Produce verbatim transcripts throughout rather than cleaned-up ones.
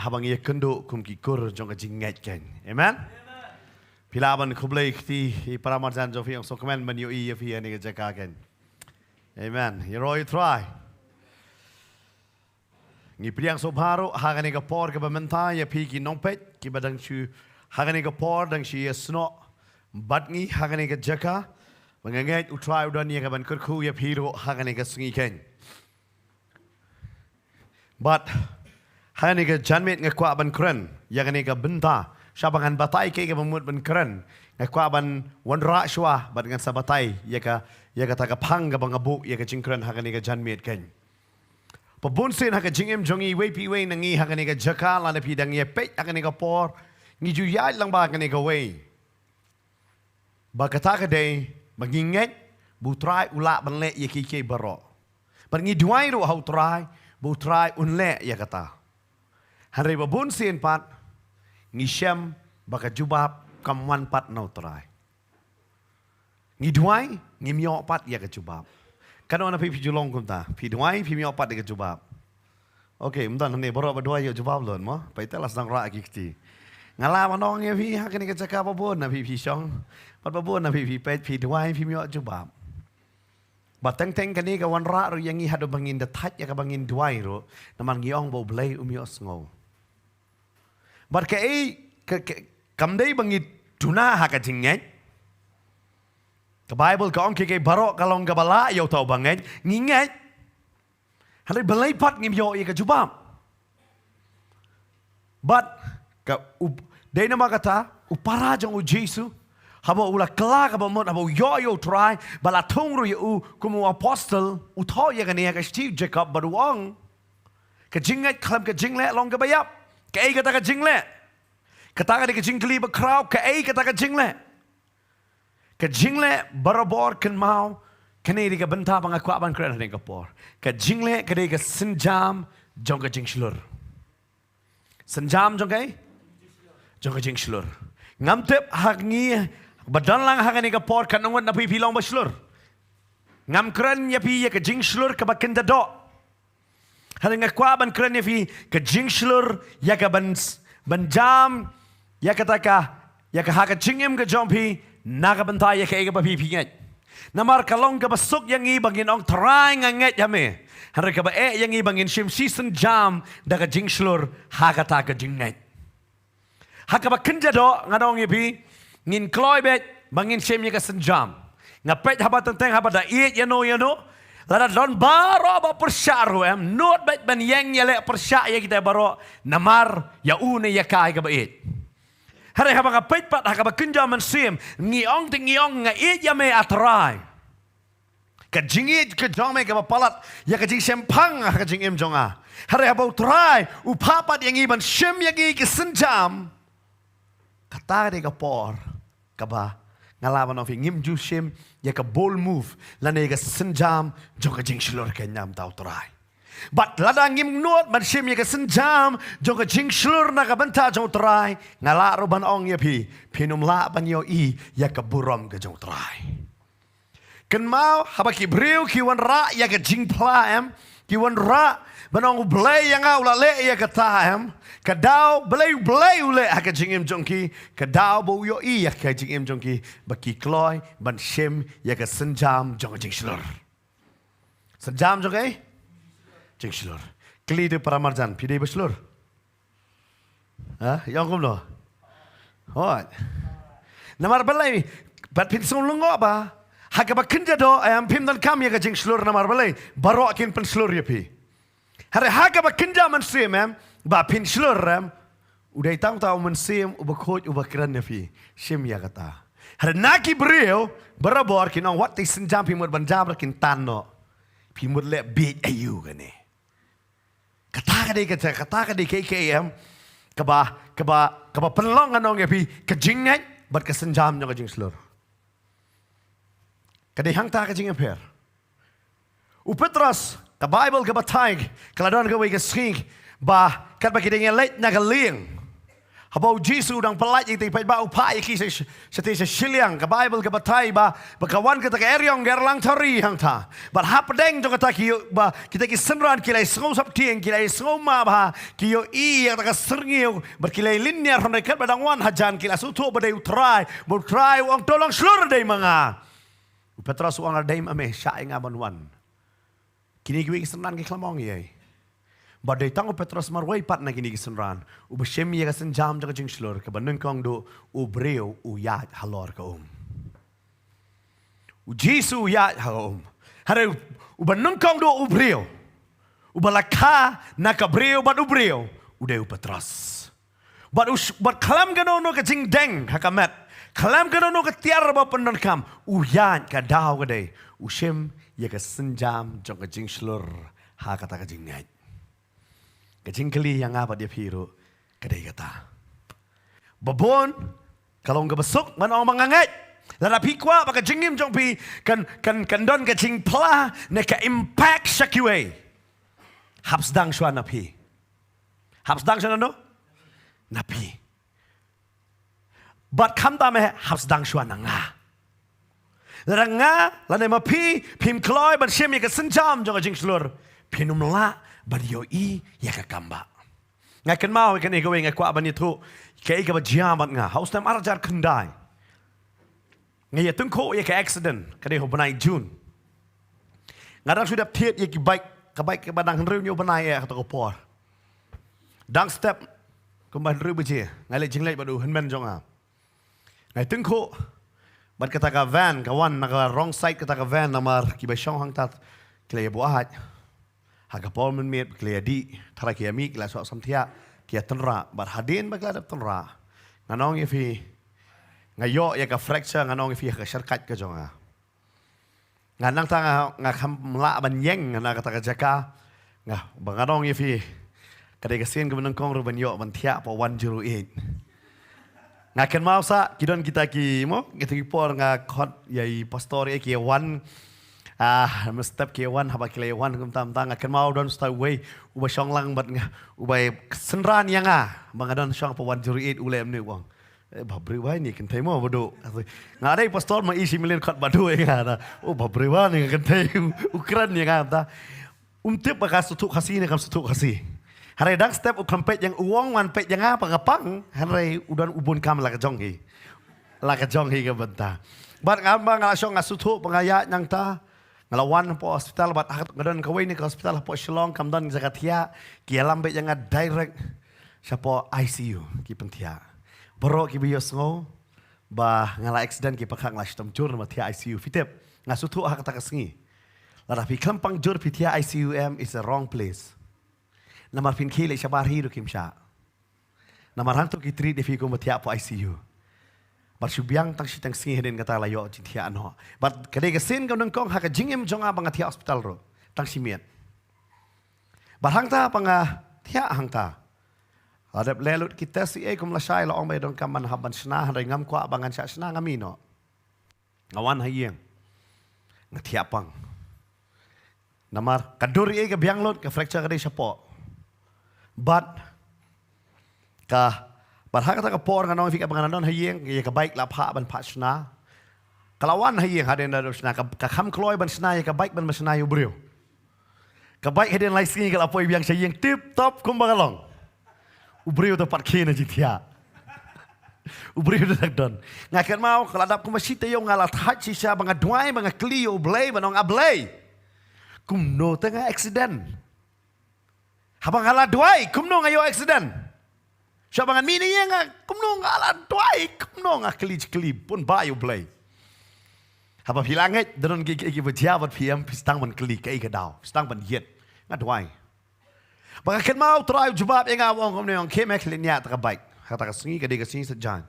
haba ngi ïakynduh kum ki kur jong ka jingngeit kein. Amen. Phi lah ban khublei kti ïa i para marjan jong phi, ong sngewkmen ban ïohi ïa phi ha kane ka jaka kein. Amen. Ïaroh ïa u Trai. Ngi pdiang sngewbha ruh ha kane ka por kaba mynta ïa phi ki nongpeit kiba dang shu ha kane ka por dang shu ïasnoh bad ngi ha kane ka jaka. Ba nga ngeit u Trai u don ïa kaban kyrkhu ïa phi ruh ha kane ka sngi kein. Bad ha kane ka janmiet nga kwah ban kren ïa kane ka bynta. Sha ba ngan batai kaei kaba mut ban kren, nga kwah ban wanrah shuwa bad ngan sa batai ïa ka, ïa kata ka phang kaba nga buh ïa ka jingkren ha kane ka janmiet kein. Ba bun sien ha ka jingim jong ngi, iwei pa iwei na ngi ha kane ka jaka, lada phi dang ïa peit ha kane ka por, ngi ju ïaid lang bad kane kawei. Ba kata ka dei ba ngi ngeit ba u Trai u lah ban leh ïa kiei kiei baroh. Bad ngi duwai ruh ha u Trai ba u Trai un leh ïa kata. Hynrei ba bun sien pat ngi shem ba ka jubab kam wan pat na u Trai. Ngi duwai, ngim ïoh pat ïa ka jubab. Katno na phi phi ju long kumta? Phi duwai, phim ïoh pat ïa ka jubab. Okay, mynta hangne baroh ba duwai ïoh jubab lut mo. Peit te la sdang rah ki kti. Nga lah ban ong ïa phi ha kane ka jaka ba bun na phi phi shong. Bad ba bun na phi phi peit, phi duwai, phim ïoh jubab. Ba teng teng kane ka wanrah ruh ïa ngi haduh ba ngin da thait ïa kaba ngin duwai ruh. Namar ngi ong ba u Blei um ïohsngew. Bad kaei ka, ka, kam dei ba ngi duna ha ka jingngeit. Ka Baibl ka ong kiei kiei baroh ka long kaba lah ïa uta uba ngeit, ngi ngeit. Hynrei balei pat ngim ïoh ïa ka jubab? Bad ka u, dei namar kata u para jong u Jisu, haba u la kylla kaba mut, haba u ïoh ïa u Trai, ba la thung ruh ïa u kum u apostol, u thoh ïa kane ha ka shithi u Jakob bad u ong, ka jingngeit khlem ka jingleh long kaba ïap. Kaei kata ka jingleh? Kata ka dei ka jingkylli bakhraw, kaei kata ka jingleh? Ka jingleh barabor kynmaw, kane dei ka bynta ba nga kwah ban kren ha kane ka por. Ka jingleh ka dei ka sienjam jong ka jingshlur. Sienjam jong kaei? Jong ka jingshlur. Ngam tip ha ngi ba don lang ha kane ka por katno ngut na phi phi long ba shlur. Ngam kren ïa phi ïa ka jingshlur kaba kynja doh. Hynrei nga kwah ban kren ïa phi ka jingshlur ïa ka ban, ban jam ïa kata ka, ïa ka ha ka jingim ka jong phi na ka bynta ïa kaei kaba phi phi ngeit. Namar ka long kaba suk ïa ngi ba ngin ong Trai nga ngeit ha me. Hynrei kaba eh ïa ngi ba ngin shim shi sienjam da ka jingshlur ha kata ka jingngeit. Ha kaba kynja doh ngan ong ïa phi, ngin kloi beit ba ngin shim ïa ka sienjam. Nga peit haba teng teng haba da ïeit ïano ïano, lada don baroh ba pyrshah ruh em, nud beit ban ïeng ïaleh pyrshah ïa kita baroh, namar ïa u ne ïa ka ïa kaba ïeit. Hynrei haba nga peit pat ha kaba kynja mynsiem, ngi ong te ngi ong nga ïeit ïa me ah Trai. Ka jingïeit ka jong me kaba palat ïa ka jingshemphang ha ka jingim jong nga. Hynrei haba u Trai u phah pat ïa ngi ban shim ïa ngi ki sienjam, kata ka dei ka por kaba nga lah ban ong phi ngim ju shim ïa ka bold move lane ïa ka sienjam jong ka jingshlur kein namar u Trai. Bad lada ngim nud ban shim ïa ka sienjam jong ka jingshlur na ka bynta jong u Trai, nga lah ruh ban ong ïa phi, phin ym lah ban ïohi ïa ka burom ka jong u Trai. Kynmaw haba ki briew ki wanrah ïa ka jingphla em, ki wanrah ban ong u Blei ïa nga u la leh ïa kata em, ka daw balei u Blei u leh ha ka jingim jong ki, ka daw ba u ïohi ïa ka jingim jong ki ba ki kloi ban shim ïa ka sienjam jong ka jingshlur. Sienjam jong kaei? Jingshlur. Kylli te para marjan, phi dei ba shlur? Ha, ïa ong kumno? Hooid. Namar balei? Bad phin sngewlyngngoh ba ha kaba kynja doh em phim donkam ïa ka jingshlur namar balei? Baroh kin pynshlur ïa phi. Hynrei ha kaba kynja mynsiem em ba phin shlur em, u dei tang uta u Mynsiem uba khuid uba kren ïa phi. Shim ïa kata. Hynrei na ki briew barabor kin ong wat te sienjam phi mut ban jam ruh kin tan noh. Phi mut leh bieit aïu kane. Kata ka dei, kata, kata ka dei kaei kaei em kaba, kaba, kaba pynlong ngan ong ïa phi ka jingngeit bad ka sienjam jong ka jingshlur. Ka dei hangta ka jingïapher. U Petros, ka Baibl ka batai ka la don kawei ka sngi ba katba ki dang ïaleit na ka lieng, Haba u Jisu u dang pyllait ïa ki paidbah, u phah ïa ki sha, sha, sha shiliang. Ka Baibl ka batai ba, ba ka wan kata ka eriong ka erlang thari hangta. Bad hapdeng jong kata ki ïoh ba, kita ki synran ki la ïasngew saptieng, ki la ïasngew map bha, ki ïohi ïa kata ka syrngiew, bad ki la lynñiar hynrei katba dang wan hajan ki la sngewthuh ba dei u Trai, ba u Trai u ong to long shlur dei ma nga. U Petros u ong lada dei ma me, shah ïa nga ban wan. Kine kiwei ki synran ki khlem ong ei ei. Bad dei tang u Petros marwei pat na kine ki synran uba shim ïa ka sienjam jong ka jingshlur, kaba nyngkong duh u briew u ïaid halor ka um. U Jisu u ïaid ha ka um. Hynrei uba nyngkong duh u briew uba la kha na ka briew bad u briew u dei u Petros. Bad u sh-, bad khlem kano kano ka jingdeng ha ka met, khlem kano kano ka tiar ba pyndonkam, u ïaid ka daw ka dei u shim ïa ka sienjam jong ka jingshlur ha kata ka jingngeit. Ka jingkylli ïa nga bad ïa phi ruh ka dei kata. Ba bun ka long kaba suk ban ong ba nga ngeit. Lada phi kwah ba ka jingim jong phi kan, kan, kan don ka jingphla ne ka impact sha kiwei, hap sdang shuwa na phi. Hap sdang shuwa na no? Na phi. Bad khamtam eh hap sdang shuwa na nga. Lada nga lane ma phi phim kloi ban shim ïa ka sienjam jong ka jingshlur, phin ym lah ban ïohi ïa ka kam ba. Nga kynmaw ïa kane kawei nga kwah ban ïathuh kaei kaba jia bad nga ha u snem ar hajar khyndai. Nga ïa tyngkhuh ïa ka accident ka dei ha u bnai June. Nga dang shu dep thied ïa ki bike, ka bike kaba dang hynriew hynñiew bnai ïa kata ka por. Dang step kumba hynriew baje nga leit jingleit bad u hynmen jong nga. Nga ïa tyngkhuh bad kata ka van ka wan na ka wrong side, kata ka van namar kiba shong hangta ki la ïa buaid. Ha ka por mynmiet ba ki la ïa dih, tharai ki ïa mih ki la shoh samthiah, ki ïa tynrah, bad hadien ba ki la dep tynrah, ngan ong ïa phi, nga ïoh ïa ka fracture, ngan ong ïa phi, ha ka shyrkhait ka jong nga. Nga nangta nga, nga kham lah ban ïeng na kata ka jaka. Nga, ba ngan ong ïa phi, ka dei ka sien kaba nyngkong ruh ban ïoh ban thiah hapoh one zero eight. Nga kynmaw sa ki don kita ki mo, kita ki por nga khot ïa i pastor ïa ki wan. Ah, mynstep ki wan, haba ki la wan kumta mynta nga kynmaw don sta uwei uba shong lang bad nga, uba synran ïa nga ba nga don shong hapoh one zero eight, u leh mynne u ong, eh, ba briew ba ni kynthei mo ba duh. Nga dei pastor ma i shi mlien khot ba duh ïa nga da. Oh, ba briew ba ni kynthei, u kren ïa nga da. Um tip ba ka sngewthuh Khasi ne kam sngewthuh Khasi. Hynrei dang step u kham peit ïa nga, u ong wan peit ïa nga ba nga pang, hynrei u don u bun kam la ka jong hi. La ka jong hi ka bynta. Bad nga ba nga la shong nga sngewthuh ba nga ïaid nangta. Nga la wan hapoh hospital bad ha nga don kawei ne ka hospital hapoh Shillong kam don jaka thiah, ki ïalam beit ïa nga direct shapoh I C U ki pynthiah. Baroh kiba ïohsngew ba nga la accident ki pyrkhat nga la shitom jur namar thiah I C U. Phi tip, nga sngewthuh ha kata ka sngi, lada phi khlem pang jur phi thiah I C U em, it's a wrong place. Namar phin khie leit shabar hi ruh kim shah. Namar hangto ki treat ïa phi kumba thiah hapoh I C U. Bad shu biang tang shi tang sngi hadien kata la ïoh jingthiah noh. Bad ka dei ka sien kaba nyngkong ha ka jingim jong nga ba nga thiah hospital ruh tang shi miet. Bad hangta ba nga thiah hangta, la dep leh lut ki test ïa ei kum lashai, la ong ba ïa donkam ban hap ban shna, hynrei ngam kwah ba ngan shah shna, nga mih noh. Nga wan ha ïing, nga thiah pang. Namar ka dur ïa ei ka biang lut, ka fracture ka dei shapoh. Bad ka, bad ha kata ka por ngan ong ïa phi, kaba ngan don ha ïing, ïa ka bike la phah ban phah shna. Ka la wan ha ïing hadien da dep shna, ka, ka kham kloi ban shna ïa ka bike ban, ban shna ïa u briew. Ka bike hadien lai sngi ka la poi biang sha ïing tip top kumba ka long. U briew te pat khie na jingthiah. U briew te dak don. Nga kynmaw ka la dap kumba shi taïew, nga la thait shisha ba nga duwai ba nga kylli ïa U Blei, ba nga ong, A Blei, kumno te nga accident? Haba nga la duwai kumno nga ïoh accident? Sha ba ngan mih na ïing nga, kumno nga la duwai, kumno nga kylli, kylli bun ba ïa U Blei. Haba phi la ngeit da don ki, ki, kiba jia bad phi em, phi sdang ban kylli kaei ka daw, phi sdang ban ïit. Nga duwai. Ba nga kynmaw U Trai u jubab ïa nga, u ong kumne, ong khie me, khie leit ñiah ta ka bike. Ha kata ka sngi ka dei ka sngi Saitjaiñ.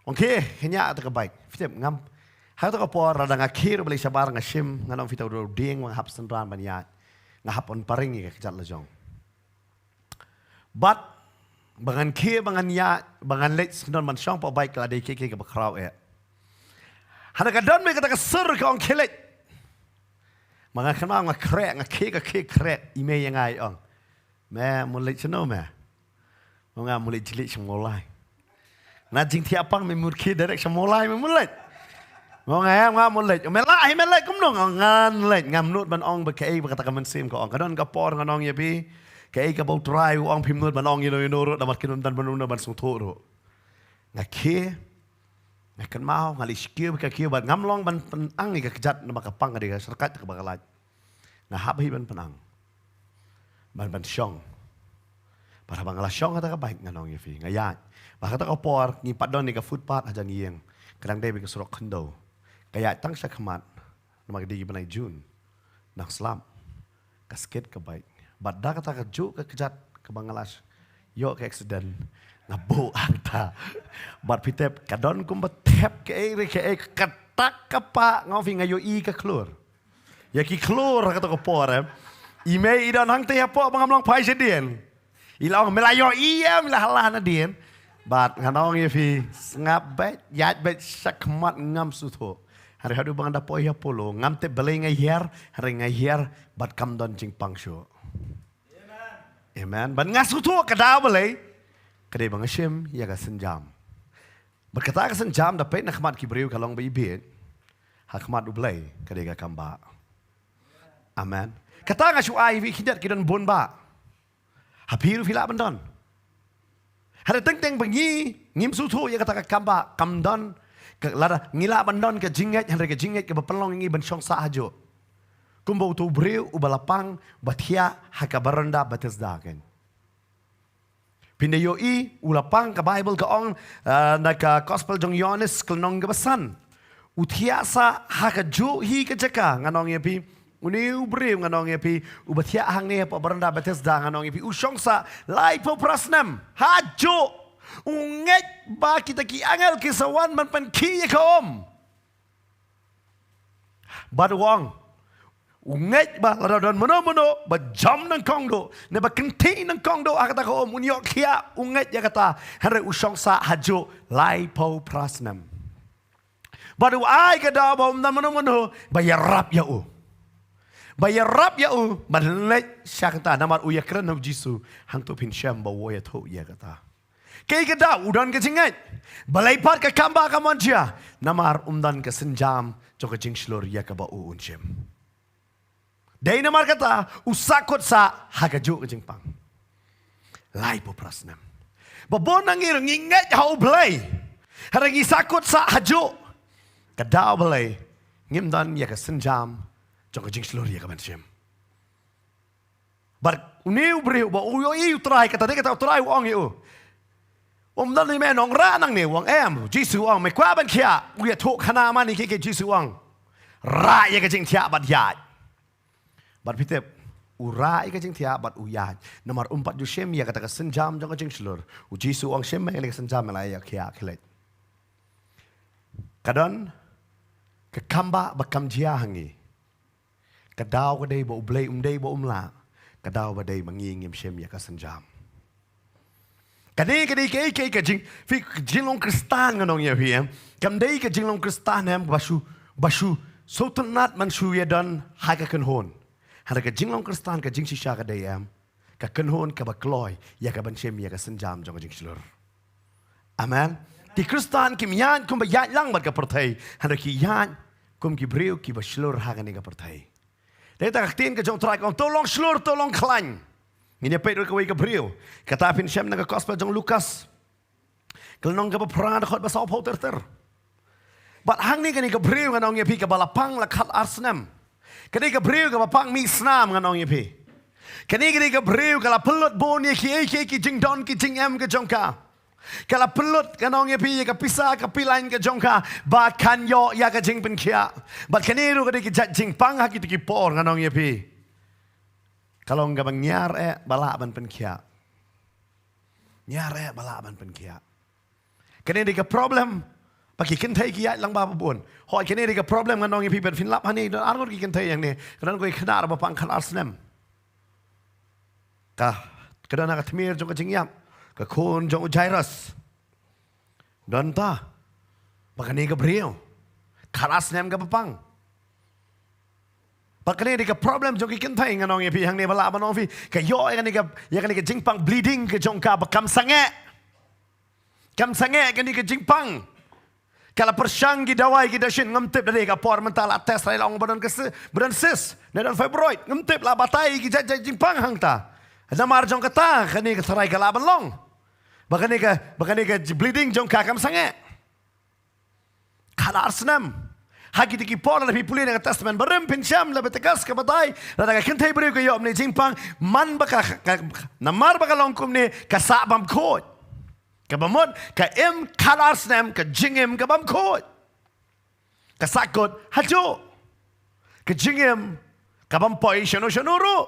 Ong khie, khie ñiah ta ka bike. Phi tip ngam, ha kata ka por lada nga khie ruh balei shabar nga shim, ngan ong phi, ta u dieng ba nga hap synran ban ïaid, nga hap ban pyrshang ïa ka kjat lajong. Bad ba ngan khie, ba ngan ïaid, ba ngan leit sngewdon ban shong hapoh bike, ka la dei khie, khie kaba khraw eh. Hynda ka don me kata ka sur ka ong khie leit. Ba nga kynmaw nga khreh, nga khie, ka khie khreh, i mei ïa nga i ong, me, mo leit shano me? Nga mut leit jingeh sha Mawlai. Na jingthiah pang me mut khie direct sha Mawlai me mut leit. Nga ong em nga mut leit. Me lah hi me leit kumno nga ong ngan leit. Ngam nud ban ong ba kaei ba kata ka mynsiem ka ong. Ka don ka por ngan ong ïa phi. Kaei kaba U Trai u ong phim nud ban ong ïa no ïa no ruh namar kim don ban nud ban sngewthuh ruh. Nga khie. Nga kynmaw, nga leit sha kiew, ka kiew bad ngam long ban pynang ïa ka kjat namar ka pang ka dei ka shyrkhei kaba ka lait. Nga hap hi ban pynang. Ban ban shong. Bad haba nga la shong ha kata ka bike ngan ong ïa phi, nga ïaid. Bad ha kata ka por ngi pat don ïa ka footpath hajan ïing. Ka dang dei bad ka surok khyndew. Nga ïaid tang sha khmat. Namar ka dei ki bnai June. Nang slap. Ka skid ka bike. Bad da kata ka juh ka kjat kaba nga la ïoh ka accident. Nga buh hangta. Bad phi tip ka don kumba thep kaei re kaei, kata ka pah nga ong phi nga ïohi ka khlur. Ïa ki khlur ha kata ka por em. I mei i don hangta hapoh ba ngam long phai shadien. I la ong me la ïohi em, i la hala nadien. Bad ngan ong ïa phi, sngap beit, ïaid beit sha khmat ngam sngewthuh. Hynrei haduh ba ngan da poi ha Apollo, ngam tip balei nga hiar, hynrei nga hiar bad kam don jingpang shuh. Amen. Bad nga sngewthuh ka daw balei. Ka dei ba nga shim ïa ka sienjam. Bad kata ka sienjam da peit na khmat ki briew ka long ba ibieit. Ha khmat U Blei ka dei ka kam bah. Amen. Kata nga shu ai ïa phi, khyndiat ki don bun bah. Ha phi ruh phi lah ban don. Hynrei teng teng ba ngi ngim sngewthuh ïa kata ka kam bah, kam don. Ka lada ngi lah ban don ka jingngeit, hynrei ka jingngeit kaba pynlong ïa ngi ban shong sah hajuh. Kumba uto u briew uba la pang, ba thiah ha ka baranda Bethesda kein. Phin da ïohi, u la pang, ka Baibl ka ong, ah, na ka Gospel jong Ïoannis ka lynnong kaba san. U thiah sah ha kajuh hi ka jaka, ngan ong ïa phi. Une u briew ngan ong ïa phi, uba thiah hangne hapoh baranda Bethesda ngan ong ïa phi. U shong sah laiphew phra snem. Hajuh. U ngeit ba kita ki angel ki sa wan ban pynkhih ïa ka um. Bad u ong. U ngeit ba lada don mano mano ba jam nyngkong duh, ne ba kynthih nyngkong duh ha kata ka um, un ïoh khiah, u ngeit ïa kata, hynrei u shong sah hajuh laiphew phra snem. Bad u ai ka daw ba ym don mano mano ba ïarap ïa u. Ba ïarap ïa u, ba leit sha kata namar u ïakren ha u Jisu, hangto phin shem ba u ïathuh ïa kata. Kaei ka daw u don ka jingngeit. Balei pat ka kam bah ka mon jia. Namar um don ka sienjam jong ka jingshlur ïa kaba u un shim. Dei namar kata u sahkut sah ha kajuh ka jingpang. Laiphew phra snem. Ba bun na ngi ruh ngi ngeit ha U Blei. Hynrei ngi sahkut sah hajuh. Ka daw balei ngim don ïa ka sienjam jong ka jingshlur ïa ka ban shim. Bad une u briew ba u ïohi U Trai, kata dei kata U Trai u ong ïa u. Um don ïa me nongrah nangne, u ong em. Jisu u ong me kwah ban khiah, u ïathuh khana mane kiei kiei, Jisu u ong. Rah ïa ka jingthiah bad ïaid. Bad phi tip, u rah ïa ka jingthiah bad u ïaid. Namar um pat ju shim ïa kata ka sienjam jong ka jingshlur. U Jisu u ong shim me ïa ka sienjam, me la ïa khiah khie leit. Ka don ka kam bah ba kam jia ha ngi. Ka daw ka dei ba U Blei um dei ba um lah. Ka daw ba dei ba ngi ngim shim ïa ka sienjam. Kane ka dei kaei kaei ka jing, phi, ka jinglong Khristan ngan ong ïa phi em. Kam dei ka jinglong Khristan em ba shu, ba shu sngewtynnat ban shu ïadon ha ka kynhun. Hynrei ka jinglong Khristan ka jingshisha ka dei em. Ka kynhun kaba kloi ïa ka ban shim ïa ka sienjam jong ka jingshlur. Amen. Ki Khristan kim ïaid kumba ïaid lang bad ka pyrthei, hynrei ki ïaid kum ki briew kiba shlur ha kane ka pyrthei. Dei ta ka ktien ka jong U Trai ka ong to long shlur, to long khlaiñ. Ngin ïa peit ruh kawei ka briew. Kata phin shem na ka Gospel jong Lukas. Ka lynnong kaba phra, dkhot ba sawphew ter ter. Bad hangne kane ka briew ngan ong ïa phi kaba la pang la khatar snem. Kane ka briew kaba pang mih snam ngan ong ïa phi. Kane kane ka briew ka la pynlut bun ïa kiei kiei ki jingdon ki jingem ka jong ka. Ka la pynlut ngan ong ïa phi ïa ka pisa ka pilain ka jong ka. Bad kan ïoh ïa ka jingpynkhiah. Bad kane ruh ka dei ka jait jingpang ha kito ki por ngan ong ïa phi. Ka long kaba ngiar eh ba lah ban pynkhiah. Ngiar eh ba lah ban pynkhiah. Kane dei ka problem. Ba ki kynthei ki ïaid lang ba bun. Hooid kane dei ka problem ngan ong ïa phi, ban phin lap hangne don arngut ki kynthei hangne. Ka don kawei ka khynnah ba pang khatar snem. Ka, ka don ha ka tmier jong ka jingïap. Ka khun jong u Jairus. Don ta. Ba kane ka briew. Khatar snem kaba pang. Bad kane ka dei ka problem jong ki kynthei, ngan ong ïa phi hangne, ba lah ban ong phi, ka ïoh ïa kane ka, ïa kane ka jingpang bleeding ka jong ka ba kam sangeh. Kam sangeh kane ka jingpang. Ka la pyrshang ki dawai ki dashin, ngam tip, da dei ka por mynta la test, la ong ba don ka cy-, ba don cyst, ne don fibroid, ngam tip, la batai ki jait jait jingpang hangta. Namar jong kata kane ka tharai ka lah ban long. Ba kane ka, ba kane ka bleeding jong ka kam sangeh. Khatar snem. Ha kita ki por, lada phi pule na ka Testament Barim, phin shem Leviticus ka batai, lada ka kynthei briew ka ïoh ïa une u jingpang, man ba ka, ka, namar ba ka long kumne, ka sah bam khuid. Kaba mut, ka im khatar snem, ka jingim ka bam khuid. Ka sahkut hajuh. Ka jingim ka bam poi shano shano ruh.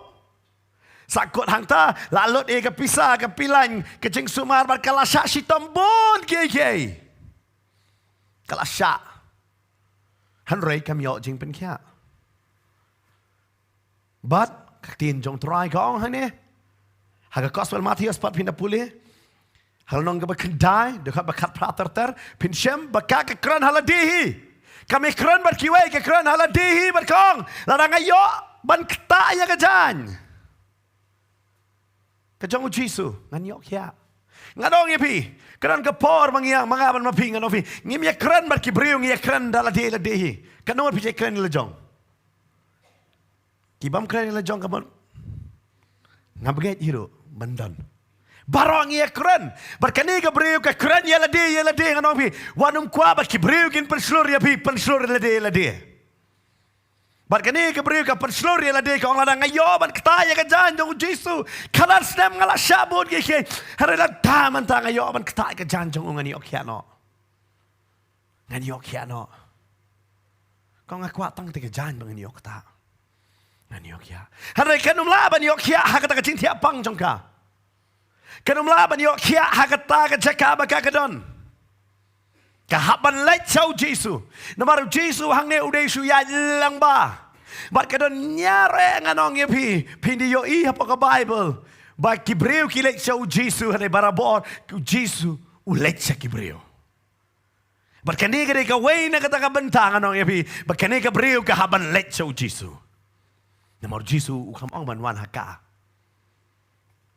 Sahkut hangta, la lut ïa ka pisa, ka pilan, ka jingsumar, bad ka la shah shitom bun kiei kiei. Ka la shah. Hynrei kam ïoh jingpynkhiah. Bad ka ktien jong u Trai ka ong hangne ha ka Gospel Mathaios pat, phin da pule ha lynnong kaba khyndai, dkhot ba khatphra ter ter, phin shem ba ka, ka kren ha lade hi. Kam kren bad kiwei, ka kren ha lade hi bad ka ong, lada nga ïoh ban ktah ïa ka jaiñ ka jong u Jisu, ngan ïoh khiah. Ngan ong ïa phi, ka don ka por ba ngi ïa, ma nga bad ma phi, ngan ong ïa phi, ngim ïa kren bad ki briew, ngi ïa kren da lade lade hi. Katno phi ïa kren la jong? Ki bym kren ïa la jong ka mut ngam ngeit hi ruh ban don. Baroh ngi ïa kren. Bad kane ka briew ka kren ïa lade ïa lade, ngan ong ïa phi, wat nym kwah ba ki briew kin pynshlur ïa phi, pynshlur ïa lade ïa lade. Bad kane ka briew ka pynshlur ïa lade, ka ong, lada nga ïoh ban ktah ïa ka jaiñ jong u Jisu, khatar snem nga la shah bun kiei kiei, hynrei lada mynta nga ïoh ban ktah ïa ka jaiñ jong u, ngan ïoh khiah noh. Ngan ïoh khiah noh. Ka ong, nga kwah tang te ka jaiñ ba ngan ïoh ktah. Ngan ïoh khiah. Hynrei kan ym lah ban ïoh khiah ha kata ka jingthiah pang jong ka. Kan ym lah ban ïoh khiah ha kata ka jaka ba ka, ka don. Ka hap ban leit sha u Jisu. Namar u Jisu hangne u dei shu ïaid lyngba. Bad ka don ñiar eh, ngan ong ïa phi, phin da ïohi hapoh ka Baibl ba ki briew ki leit sha u Jisu, hynrei barabor u Jisu u leit sha ki briew. Bad kane ka dei kawei na kata ka bynta, ngan ong ïa phi, ba kane ka briew ka hap ban leit sha u Jisu. Namar u Jisu u kham ong ban wan ha ka.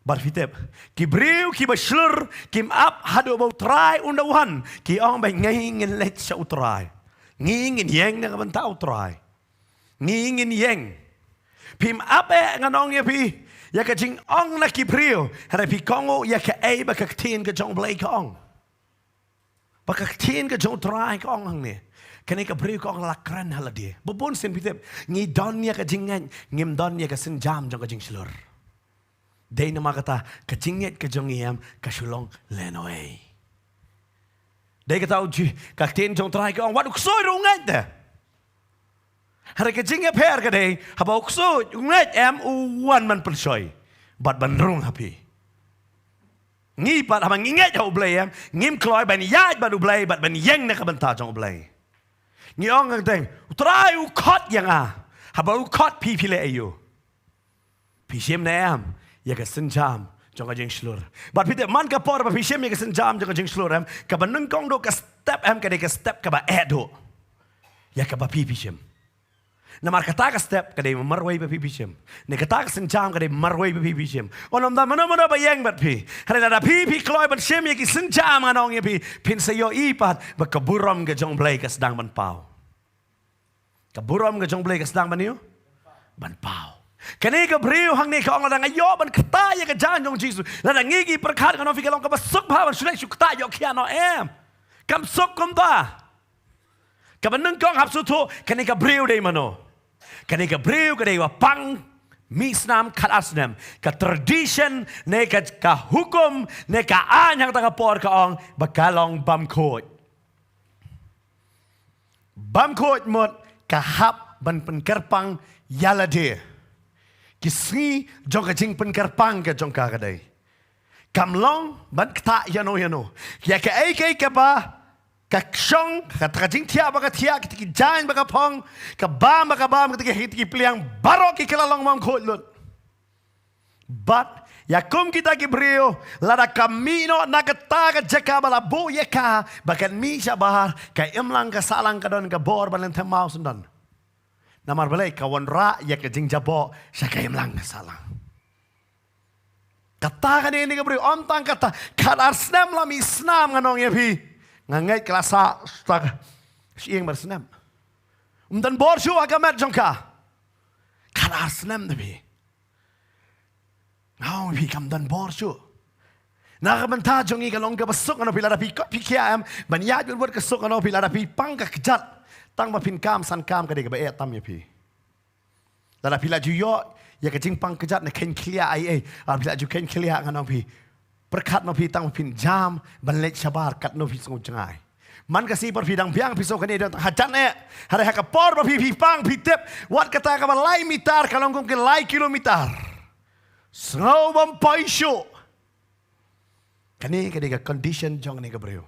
Bad phi tip, ki briew kiba shlur, kim ap haduh ba u Trai un da wan, ki ong ba ngi ngin leit sha u Trai. Ngi ngin ïeng na ka bynta u Trai. Ngi ngin ïeng. Phim ap eh, ngan ong ïa phi, ïa ka jingong na ki briew, hynrei phi kohnguh ïa kaei ba ka ktien ka jong u Blei ka ong. Ba ka ktien ka jong u Trai ka ong hangne. Kane ka briew ka ong la kren ha lade. Ba bun sien phi tip, ngi don ïa ka jingngeit, ngim don ïa ka sienjam jong ka jingshlur. Dei namar kata ka jingngeit ka jong ngi em ka shu long lehnohei. Dei kata u Ji-, ka ktien jong u Trai ka ong, wat u ksuid ruh u ngeit de. Hynrei ka jingïapher ka dei, haba u ksuid u ngeit em, u wan ban pynshoi bad ban rung ha phi. Ngi pat haba ngi ngeit ha u Blei em, ngim kloi ban ïaid bad u Blei bad ban ïeng na ka bynta jong u Blei. Ngi ong kyrteng, u Trai u khot ïa nga. Haba u khot phi, phi leh aïu? Phi shim ne em ïa ka sienjam jong ka jingshlur? Bad phi tip, man ka por ba phi shim ïa ka sienjam jong ka jingshlur em, kaba nyngkong duh ka step em, ka dei ka step kaba eh duh ïa kaba phi, phi shim. Namar kata ka step ka dei marwei ba phi, phi shim. Ne kata ka sienjam ka dei marwei ba phi, phi shim. Wat nym don mano mano ba ïeng bad phi. Hynrei lada phi, phi kloi ban shim ïa ki sienjam, ngan ong ïa phi, phin sa ïohi pat ba ka burom ka jong u Blei ka sdang ban paw. Ka burom ka jong u Blei ka sdang ban ïoh, ban paw. Kane ka briew hangne ka ong, lada nga ïoh ban ktah ïa ka jaiñ jong u Jisu. Lada ngi ki pyrkhat, ngan ong ïa phi, ka long kaba suk bha ban shu leit shu ktah, ïoh khiah noh em. Kam suk kumta. Kaba nyngkong hap sngewthuh, kane ka briew dei mano? Kane ka briew ka dei ba pang mih snam khatar snem. Ka tradition ne ka, ka hukum ne ka aiñ hangta ka por ka ong ba ka long bamkhuid. Bamkhuid mut ka hap ban pynkyrpang ïa lade. Ki sngi jong ka jingpynkyrpang ka jong ka ka dei, kam long ban ktah ïano ïano. Ïa kaei kaei kaba ka shong, kata ka jingthiah ba ka thiah, kita ki jaiñ ba ka phong, ka bam ba ka bam, kita ki, kita ki pliang, baroh ki kylla long bamkhuid lut. Bad ïa kum kita ki briew, lada ka mih noh na kata ka jaka ba la buh ïa ka, ba kan mih shabar, ka imlang ka sahlang ka don ka bor ban lynthem maw sngewdon? Namar balei? Ka wanrah ïa ka jingjaboh sha ka imlang ka sahlang. Kata kane, kane ka briew, ym tang kata, khatar snem la mih snam, ngan ong ïa phi. Nga ngeit ka la sah, sah shyieng mar snem. Ym don bor shuh ha ka met jong ka. Khatar snem da phi. Nga ong ïa phi, kam don bor shuh. Na ka bynta jong ngi ka long kaba suk, ngan ong ïa phi, lada phi kot phi khiah em ban ïaid wut wut ka suk, ngan ong ïa phi, lada phi pang ka kjat, tang ba phin kam san kam, ka dei kaba eh tam ïa phi. Lada phi la ju ïoh ïa ka jingpang kjat ne kheiñ khlieh ei ei, lada phi la ju kheiñ khlieh, ngan ong ïa phi, pyrkhat ma phi tang phin jam ban leit shabar katno phi sngew jngai. Man ka sngi por phi dang biang, phi sngew kane dang hajan eh. Hynrei ha ka por ba phi, phi pang, phi tip, wat kata kaba lai mitar ka long kum ki lai kilomitar. Sngew bym poi shuh. Kane ka dei ka condition jong kane ka briew.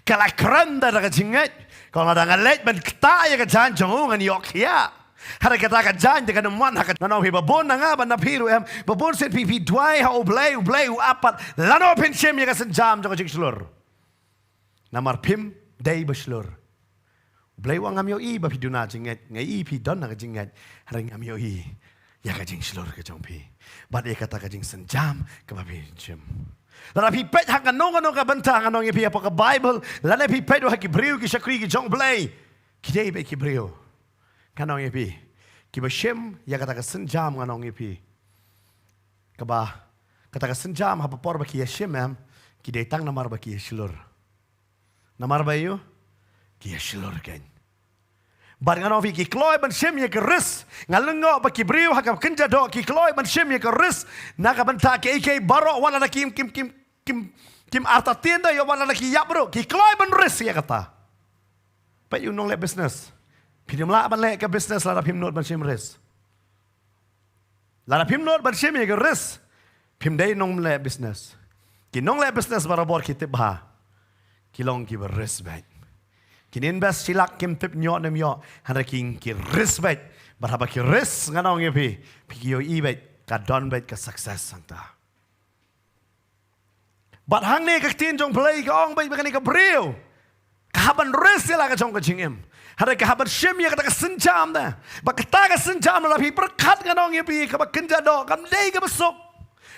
Ka la kren da ka jingngeit. Ka ong, lada nga leit ban ktah ïa ka jaiñ jong u, ngan ïoh khiah. Hynrei kata ka jaiñ te kan ym wan ha ka, ngan ong ïa phi, ba bun na nga bad na phi ruh em, ba bun sien phi, phi duwai ha U Blei, U Blei u ap pat. Lano phin shim ïa ka sienjam jong ka jingshlur? Namar phim dei ba shlur. U Blei u ong, ngam ïohi ba phi duna jingngeit, nga i phi don na ka jingngeit, hynrei ngam ïohi ïa ka jingshlur ka jong phi bad ïa kata ka jingsienjam kaba phi shim. Lada phi peit ha kano kano ka bynta, ngan ong ïa phi, hapoh ka Baibl, lane phi peit ruh ha ki briew, ki shakri ki jong U Blei, ki dei beit ki briew, ngan ong ïa phi, kiba shim ïa kata ka sienjam, ngan ong ïa phi, kaba, kata ka sienjam, ha ka por ba ki ïa shim em, ki dei tang namar ba ki ïa shlur. Namar ba ïoh, ki ïa shlur kein. Bad ngan ong ïa phi, ki kloi ban shim ïa ka risk. Nga lyngngoh ba ki briew ha ka kynja doh ki kloi ban shim ïa ka risk na ka bynta kiei kiei baroh, wat lada kim, kim, kim, kim, kim artatien da ïoh, wat lada ki ïap ruh, ki kloi ban risk ïa kata. Peit ïa u nongleh business. Phim lah ban leh ka business lada phim nud ban shim risk. Lada phim nud ban shim ïa ka risk, phim dei nongleh business. Ki nongleh business barabor ki tip bha, ki long kiba risk beit. Kin invest shi lak, kim tip ïoh ne ym ïoh, hynrei ki, ki risk beit. Bad haba ki risk, ngan ong ïa phi, phi, ki ïohi beit ka don beit ka success hangta. Bad hangne ka ktien jong U Blei ka ong beit ba kane ka briew ka hap ban risk ïa la ka jong ka jingim. Hynrei ka hap ban shim ïa kata ka sienjam de. Bad kata ka sienjam, lada phi pyrkhat, ngan ong ïa phi, kaba kynja doh, kam dei kaba suk.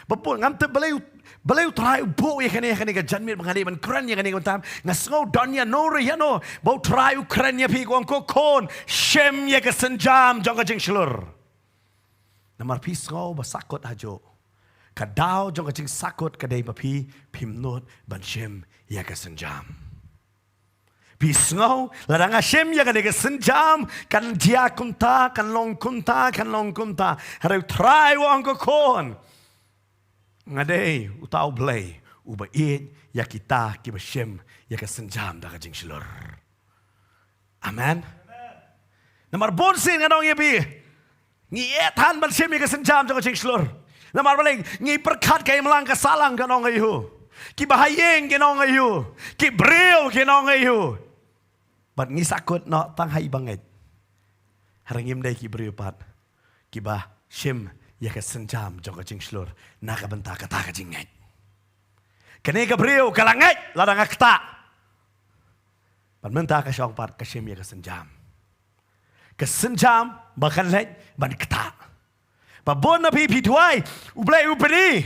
Ba bun, ngam tip balei, balei U Trai u buh ïa kane, ïa kane ka janmiet ba nga dei ban kren ïa kane ka bynta. Nga sngew don ïano re ïano ba U Trai u kren ïa phi, u ong, ko khun, shim ïa ka sienjam jong ka jingshlur. Namar phi sngew ba sahkut hajuh. Ka daw jong ka jingsahkut ka dei ba phi, phim nud ban shim ïa ka sienjam. Phi sngew, lada nga shim ïa kane ka sienjam, kan jia kumta, kan long kumta, kan long kumta. Hynrei U Trai u ong, ko khun, nga dei uta U Blei uba ïeit ïa kita kiba shim ïa ka sienjam da ka jingshlur. Amen. Namar bun sien, ngan ong ïa phi, ngi eh than ban shim ïa ka sienjam jong ka jingshlur. Namar balei? Ngi pyrkhat ka imlang ka sahlang kan ong aïu, kiba ha ïing kin ong aïu, ki briew kin ong aïu. Bad ngi sahkut noh tang ha i bangeit. Hynrei ngim dei ki briew pat kiba shim ïa ka sienjam jong ka jingshlur na ka bynta kata ka jingngeit. Kane ka briew ka la ngeit, lada nga ktah, bad mynta ka shong pat ka shim ïa ka sienjam. Ka sienjam ba kan leit ban ktah. Ba bun na phi phi duwai, U Blei u pyni.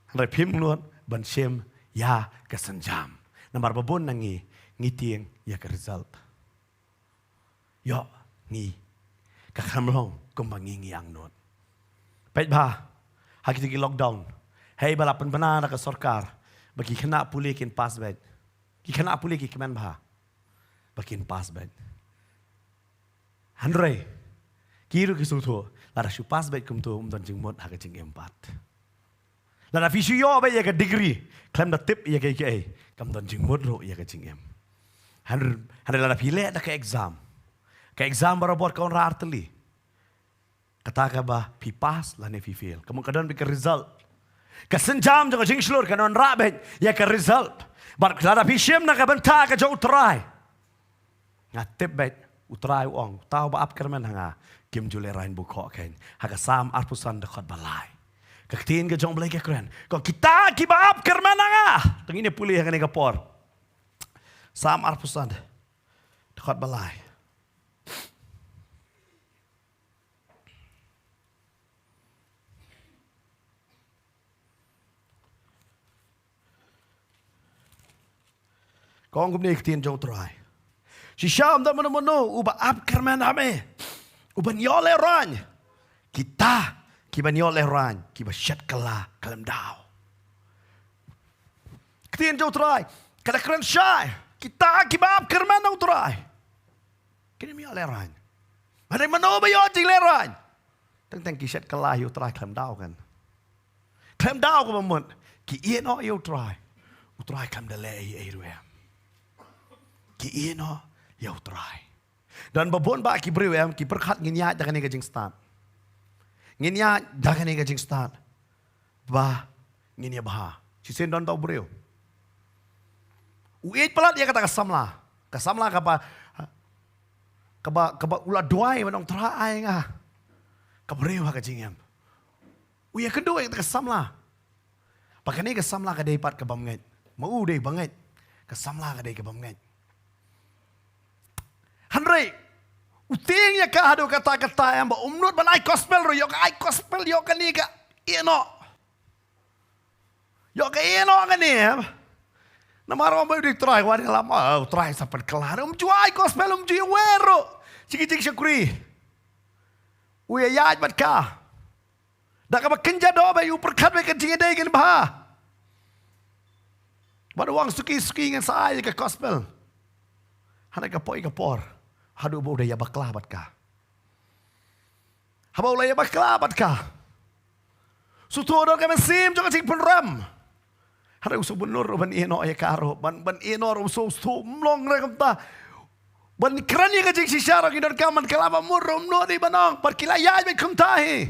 Hynrei phim nud ban shim ïa ka sienjam. Namar ba bun na ngi, ngi tieng ïa ka result. Ïoh, ngi, ka kham long kumba ngi, ngi angnud. Peit bha ha kita ki lockdown. Hei ba la pynbna da ka sorkar ba ki khynnah pule kin pass beit. Ki khynnah pule ki kmen bha ba kin pass beit. Hynrei ki ruh ki sngewthuh, lada shu pass beit kumto, ym don jingmut ha ka jingim pat. Lada phi shu ïoh beit ïa ka degree khlem da tip ïa kaei kaei, kam don jingmut ruh ïa ka jingim. Hynrei, hynrei lada phi leh da ka exam, ka exam barabor ka wanrah artylli. Kata kaba phi pass lane phi fail, ka mut ka don beit ka result. Ka sienjam jong ka jingshlur kan wanrah beit ïa ka result. Bad lada phi shim na ka bynta ka jong U Trai, nga tip beit U Trai u ong, uta uba ap kyrmen ha nga, kim ju lehrain bukhoh kein. Ha ka Salm arphew san dkhot ba lai. Ka ktien ka jong U Blei ka kren, ko kita kiba ap kyrmen ha nga. To ngin ïa pule ha kane ka por. Salm arphew san dkhot ba lai. Ka ong kumne ka ktien jong U Trai. Shisha ym don mano mano uba ap kyrmen ha me, uban ïoh lehraiñ. Kita kiban ïoh lehraiñ kiba shet kylla khlem daw. Ktien jong U Trai ka da kren shai. Kita kiba ap kyrmen ha U Trai kin ym ïoh lehraiñ. Hynrei mano ba ïoh jinglehraiñ? Teng teng ki shet kylla ïa U Trai khlem daw kan. Khlem daw kaba mut, ki ïehnoh ïa U Trai. U Trai khlem da leh ei ei ruh em. Ki ïehnoh ïa U Trai. Don ba bun bah ki briew em, ki pyrkhat ngin ïaid da kane ka jingstad. Ngin ïaid da kane ka jingstad ba ngin ïa bha. Shisien don tau briew u ïeit palat ïa kata ka samla. Ka samla kaba, kaba, kaba u la duwai ban ong Trai ai nga ka briew ha ka jingim. U ïakynduh ïa kata ka samla. Ba kane ka samla ka dei pat ka bym ngeit. Ma u dei ba ngeit. Ka samla ka dei ka bym ngeit. Hynrei u tieng ïa ka haduh katta katta em ba um nud ban ai gospel ruh, ïoh ka ai gospel, ïoh kane ka ïehnoh. Ïoh ka ïehnoh kane em. Namar ong ba u dei Trai, wat ïalam, ah, U Trai sa pynkylla. Um ju ai gospel, um ju ïawer ruh. Jingïeit shakri. U ïaid bad ka da kaba kynja doh ba u pyrkhat ba ka jingïadei kan bha. Bad u ong suki suki ngan sa ai ka gospel. Hynrei ka poi ka por haduh ba u da ïa bakla bad ka. Haba u la ïa bakla bad ka, sngewthuh don ka mynsiem jong ka jingpynrem. Hynrei u sngewbha ruh ban ïehnoh ïa ka ruh, ban, ban ïehnoh ruh, u sngewthuh ym long re kumta. Ban kren ïa ka jingshisha ruh ki donkam ban kylla, ba mut ruh ym nud hi ban ong, bad ki la ïaid beit kumta hi.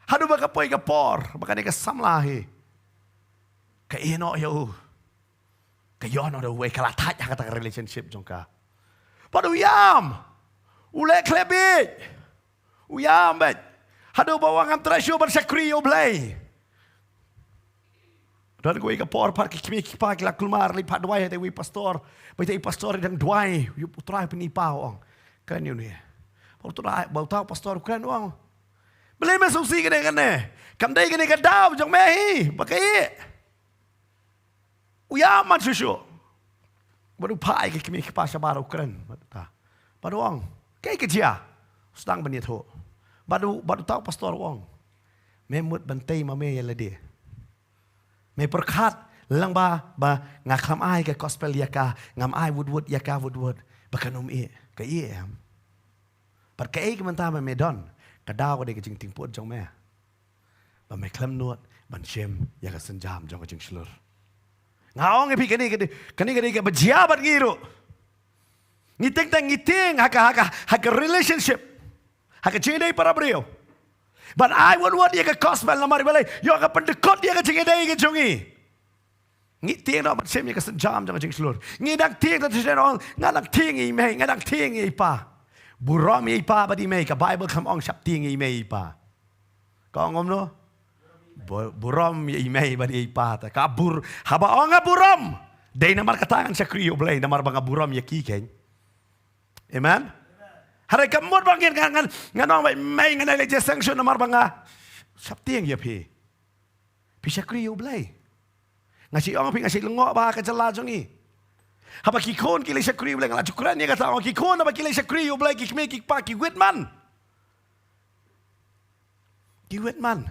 Haduh ba ka poi ka por ba kane ka samla hi ka ïehnoh ïa u. Ka ïehnoh da uwei, ka la thait ha kata ka relationship jong ka. Bad u ïam, u leh khlem bieit. U ïam beit. Haduh ba u ong ngam treh shuh ban shakri ïa U Blei. Don kawei ka por pat ki kmie ki kpa ki la kulmar leit phah duwai ha uta uwei u pastor. Ba uta u pastor u dang duwai, u Trai pyn-i pa, u ong. Kren ïa une. Ba u Trai, ba uta u pastor u kren, u ong, balei me sngewsih kane kane? Kam dei kane ka daw jong me hi ba ka ïeh. U ïam man shuh shuh. Bad u phah ïa ki kmie ki kpa shabar, u kren bad uta. Bad u ong, kaei ka jia? U sdang ban ïathuh. Bad u, bad uta u pastor u ong, me mut ban tei ma me ïa lade. Me pyrkhat lang ba, ba nga khlem ai ka gospel ïa ka, ngam ai wut wut ïa ka wut wut, ba kan ym ïeh. Ka ïeh em. Bad kaei ka mynta me, me don, ka daw ka dei ka jingtieng pud jong me. Ba me khlem nud ban shim ïa ka sienjam jong ka jingshlur. Nga ong ïa phi kane, kane, kane ka dei kaba jia bad ngi ruh. Ngi teng teng ngi tieng ha ka, ha ka, ha ka relationship, ha ka jingïadei para briew, ban ai wut wut ïa ka gospel, namar balei? Ïoh ka pyndykut ïa ka jingïadei ka jong ngi. Ngi tieng noh ban shim ïa ka sienjam jong ka jingshlur. Ngi dang tieng, te shisien ong, nga dang tieng ïa i mei, nga dang tieng ïa i pa. Burom ïa i pa bad i mei, ka Baibl kam ong shah tieng ïa i mei i pa. Ka ong kumno? Bu-, burom ïa i mei bad ïa i pa. Te ka bur-, haba ong nga burom, dei namar kata ngan shakri ïa U Blei, namar ba nga burom ïa ki keiñ. Amen. Hynrei kam mut ba ngan, ngan, ngan, ngan ong ba i mei, ngan ai leit jingïaseng shuh namar ba nga shah tieng ïa phi. Phi shakri ïa U Blei. Nga shu ong ïa phi, nga shu lyngngoh bha ha ka jylla jong ngi. Haba ki khun ki leit shakri ïa U Blei, nga la ju kren ïa kata, ong, ki khun haba ki leit shakri ïa U Blei, ki kmie ki kpa ki wit man. Ki wit man.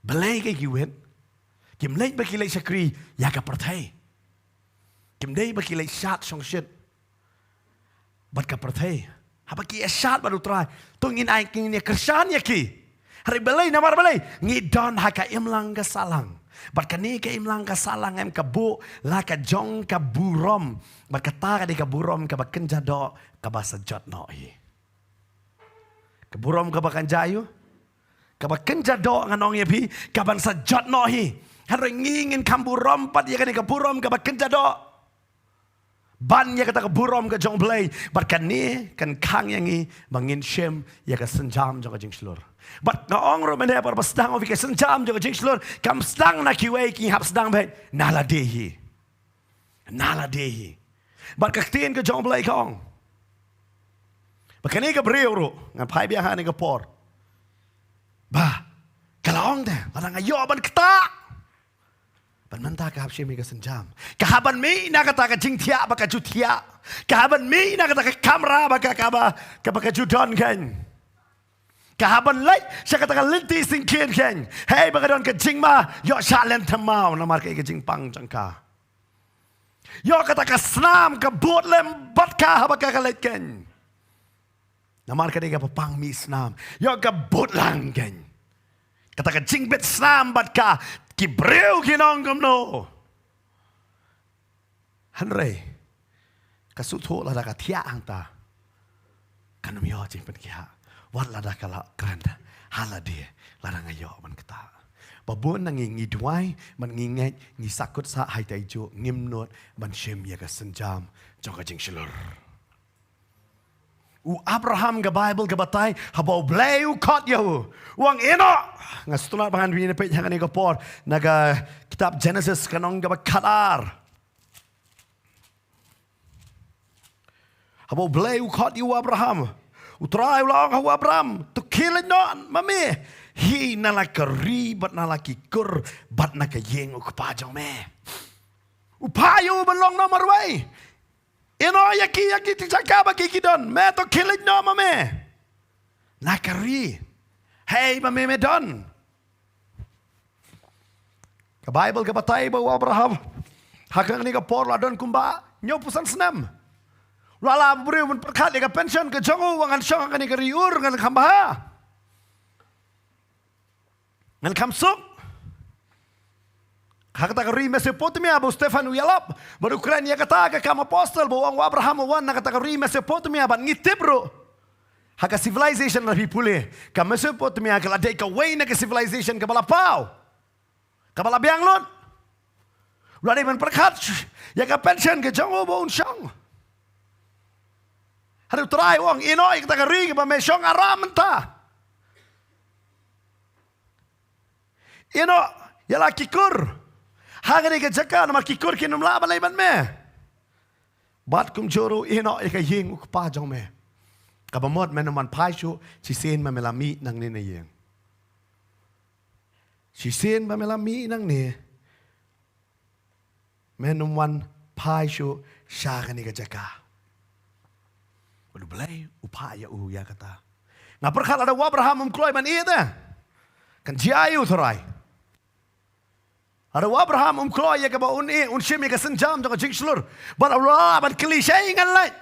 Balei ki wit? Kim leit ba ki leit shakri ïa ka pyrthei. Kim dei ba ki leit shad shongshit bad ka pyrthei. Haba ki ïa shad bad U Trai, to ngin ai, ngin ïa kyrshan ïa ki. Hynrei balei, namar balei? Ngi don ha ka imlang ka sahlang. Bad kane ka imlang ka sahlang em, ka buh la ka jong ka burom. Bad kata ka dei ka burom kaba kynja doh, kaba sa jot noh hi. Ka burom kaba kynja ïa u, kaba kynja doh, ngan ong ïa phi, kaban sa jot noh hi. Hynrei ngi ngin kham burom pat ïa kane ka burom kaba kynja doh ban ïa kata ka burom ka jong U Blei. Bad kane kan khang ïa ngi ba ngin shim ïa ka sienjam jong ka jingshlur. Bad nga ong ruh mynne, bad ba sdang ïa phi, ka sienjam jong ka jingshlur kam sdang na kiwei, ki hap sdang beit na lade hi. Na lade hi. Bad ka ktien ka jong U Blei ka ong ba kane ka briew ruh, ngan phai biang ha kane ka por, ba ka la ong te, lada nga ïoh ban ktah, Ban mynta ka hap shim ïa ka sienjam. Ka hap ban mih na kata ka jingthiah ba ka ju thiah. Ka hap ban mih na kata ka kamra ba ka, ka ba, ka ba ka ju don kein. Ka hap ban leit sha kata ka lynti syngkien kein. Hei ba ka don ka jingma, ïoh shah lynti maw namar ka, ka jingpang jong ka. Ïoh kata ka snam ka bud lem bad ka haba ka, ka leit kein. Namar ka dei kaba pang mih snam. Ïoh ka bud lang kein. Kata ka jingbit snam bad ka, ki briew kin ong kumno. Hynrei ka sngewthuh lada ka thiah hangta, kan ym ïoh jingpynkhiah. Wat lada ka la kren ha lade, lada nga ïoh ban ktah. Ba bun na ngi ngi duwai, ban ngi ngeit, ngi sahkut sah, hynrei juh ngim nud ban shim ïa ka sienjam jong ka jingshlur. U Abraham, ka Baibl ka batai, haba U Blei u khot ïa u, u ong, Enoch. Nga sngewtynnat ba ngan ïa peit hangne ka por na ka kitab Genesis ka lynnong kaba khatar. Haba U Blei u khot ïa u Abraham, U Trai u la ong ha u Abraham, to khie leit noh ma me, hi na la ka ri bad na la ki kur bad na ka ïing u kpa jong me. U phah ïa u ban long noh marwei. Enoch, ïa ki, ïa ki jaka ba ki, ki don, me to khie leit noh ma me na ka ri, hei ba me, me don. Ka Baibl ka batai ba u Abraham ha kane ka por la don kumba hynñiewphew san snem. La lah briew ban pyrkhat ïa ka pension ka jong u, ngan shong ha kane ka ri Ur ngan kham bha, ngan kham suk. Ha kata ka ri Mesopotamia ba u Stephan u ïalap bad u kren ïa kata ka Kam Apostol ba u ong u Abraham u wan na kata ka ri Mesopotamia, bad ngi tip ruh ha ka civilization, la phi pule, ka Mesopotamia ka la dei kawei na ka civilization kaba la paw, kaba la biang lut. U la dei ban pyrkhat ïa ka pension ka jong u ba un shong. Hynrei U Trai u ong, Enoch, ïa kata ka ri kaba me shong, Aram mynta. Enoch, ïa la ki kur ha kane ka jaka, namar ki kur kin ym lah ban leit bad me. Bad kumjuh ruh Enoch, ïa ka ïing u kpa jong me. Kaba mut men ym wan phai shuh shisien ba me la mih nangne na ïing. Shisien ba me la mih nangne, men ym wan phai shuh sha kane ka jaka. Bad U Blei u phah ïa u ïa kata. Nga pyrkhat lada u Abraham um kloi ban ïeh te, kan jia ïa u, Trai. Lada u Abraham um kloi ïa kaba un ïeh, un shim ïa ka sienjam jong ka jingshlur, bad u la lah ban kylli, shaei ngan leit,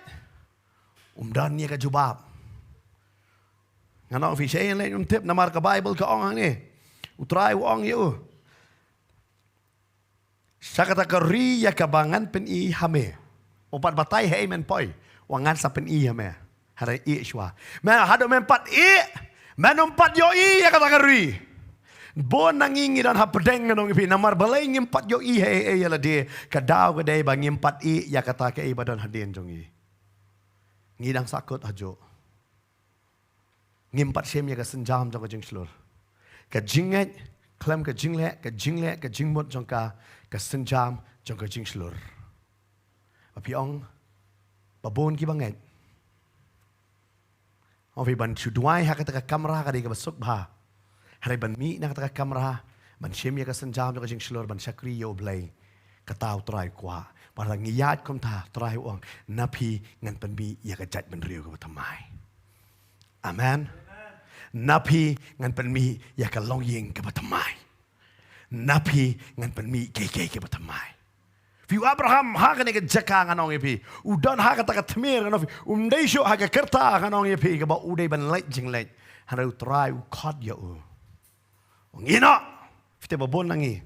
um don ïa ka jubab. Ngan ong phi shaei ngan leit, um tip, namar ka Baibl ka ong hangne, U Trai u ong ïa u, sha kata ka ri ïa kaba ngan pyni ha me. Um pat batai haei men poi, u ong ngan sa pyni ha me. Hynrei ïeh shuwa. Me, haduh mem pat ïeh, men ym pat ïohi ïa kata ka ri. Bun na ngi ngi don hapdeng, ngan ong ïa phi, namar balei ngim pat ïohi haei haei ïa lade, ka daw ka dei ba ngim pat ïeh ïa kata kaei ba don hadien jong ngi. Ngi dang sahkut hajuh. Ngim pat shim ïa ka sienjam jong ka jingshlur. Ka jingngeit khlem ka jingleh, ka jingleh ka jingmut jong ka, ka sienjam jong ka jingshlur. Ba phi ong, ba bun kiba ngeit, ong phi, ban shu duwai ha kata ka kamra ka dei kaba suk bha. Hynrei ban mih na kata ka kamra, ban shim ïa ka sienjam jong ka jingshlur, ban shakri ïa U Blei, kata U Trai u kwah. Bad lada ngi ïaid kumta, U Trai u ong, na phi ngan pynmih ïa ka jaitbynriew kaba thymmai. Amen. Na phi ngan pynmih ïa ka longïing kaba thymmai. Na phi ngan pynmih kiei kiei kiba thymmai. Phi, u Abraham ha kane ka jaka, ngan ong ïa phi, u don ha kata ka tmier, ngan ong ïa phi, um dei shuh ha ka rta, ngan ong ïa phi, kaba u dei ban leit jingleit. Hynrei U Trai u khot ïa u, u ong, Enoch. Phi tip, ba bun na ngi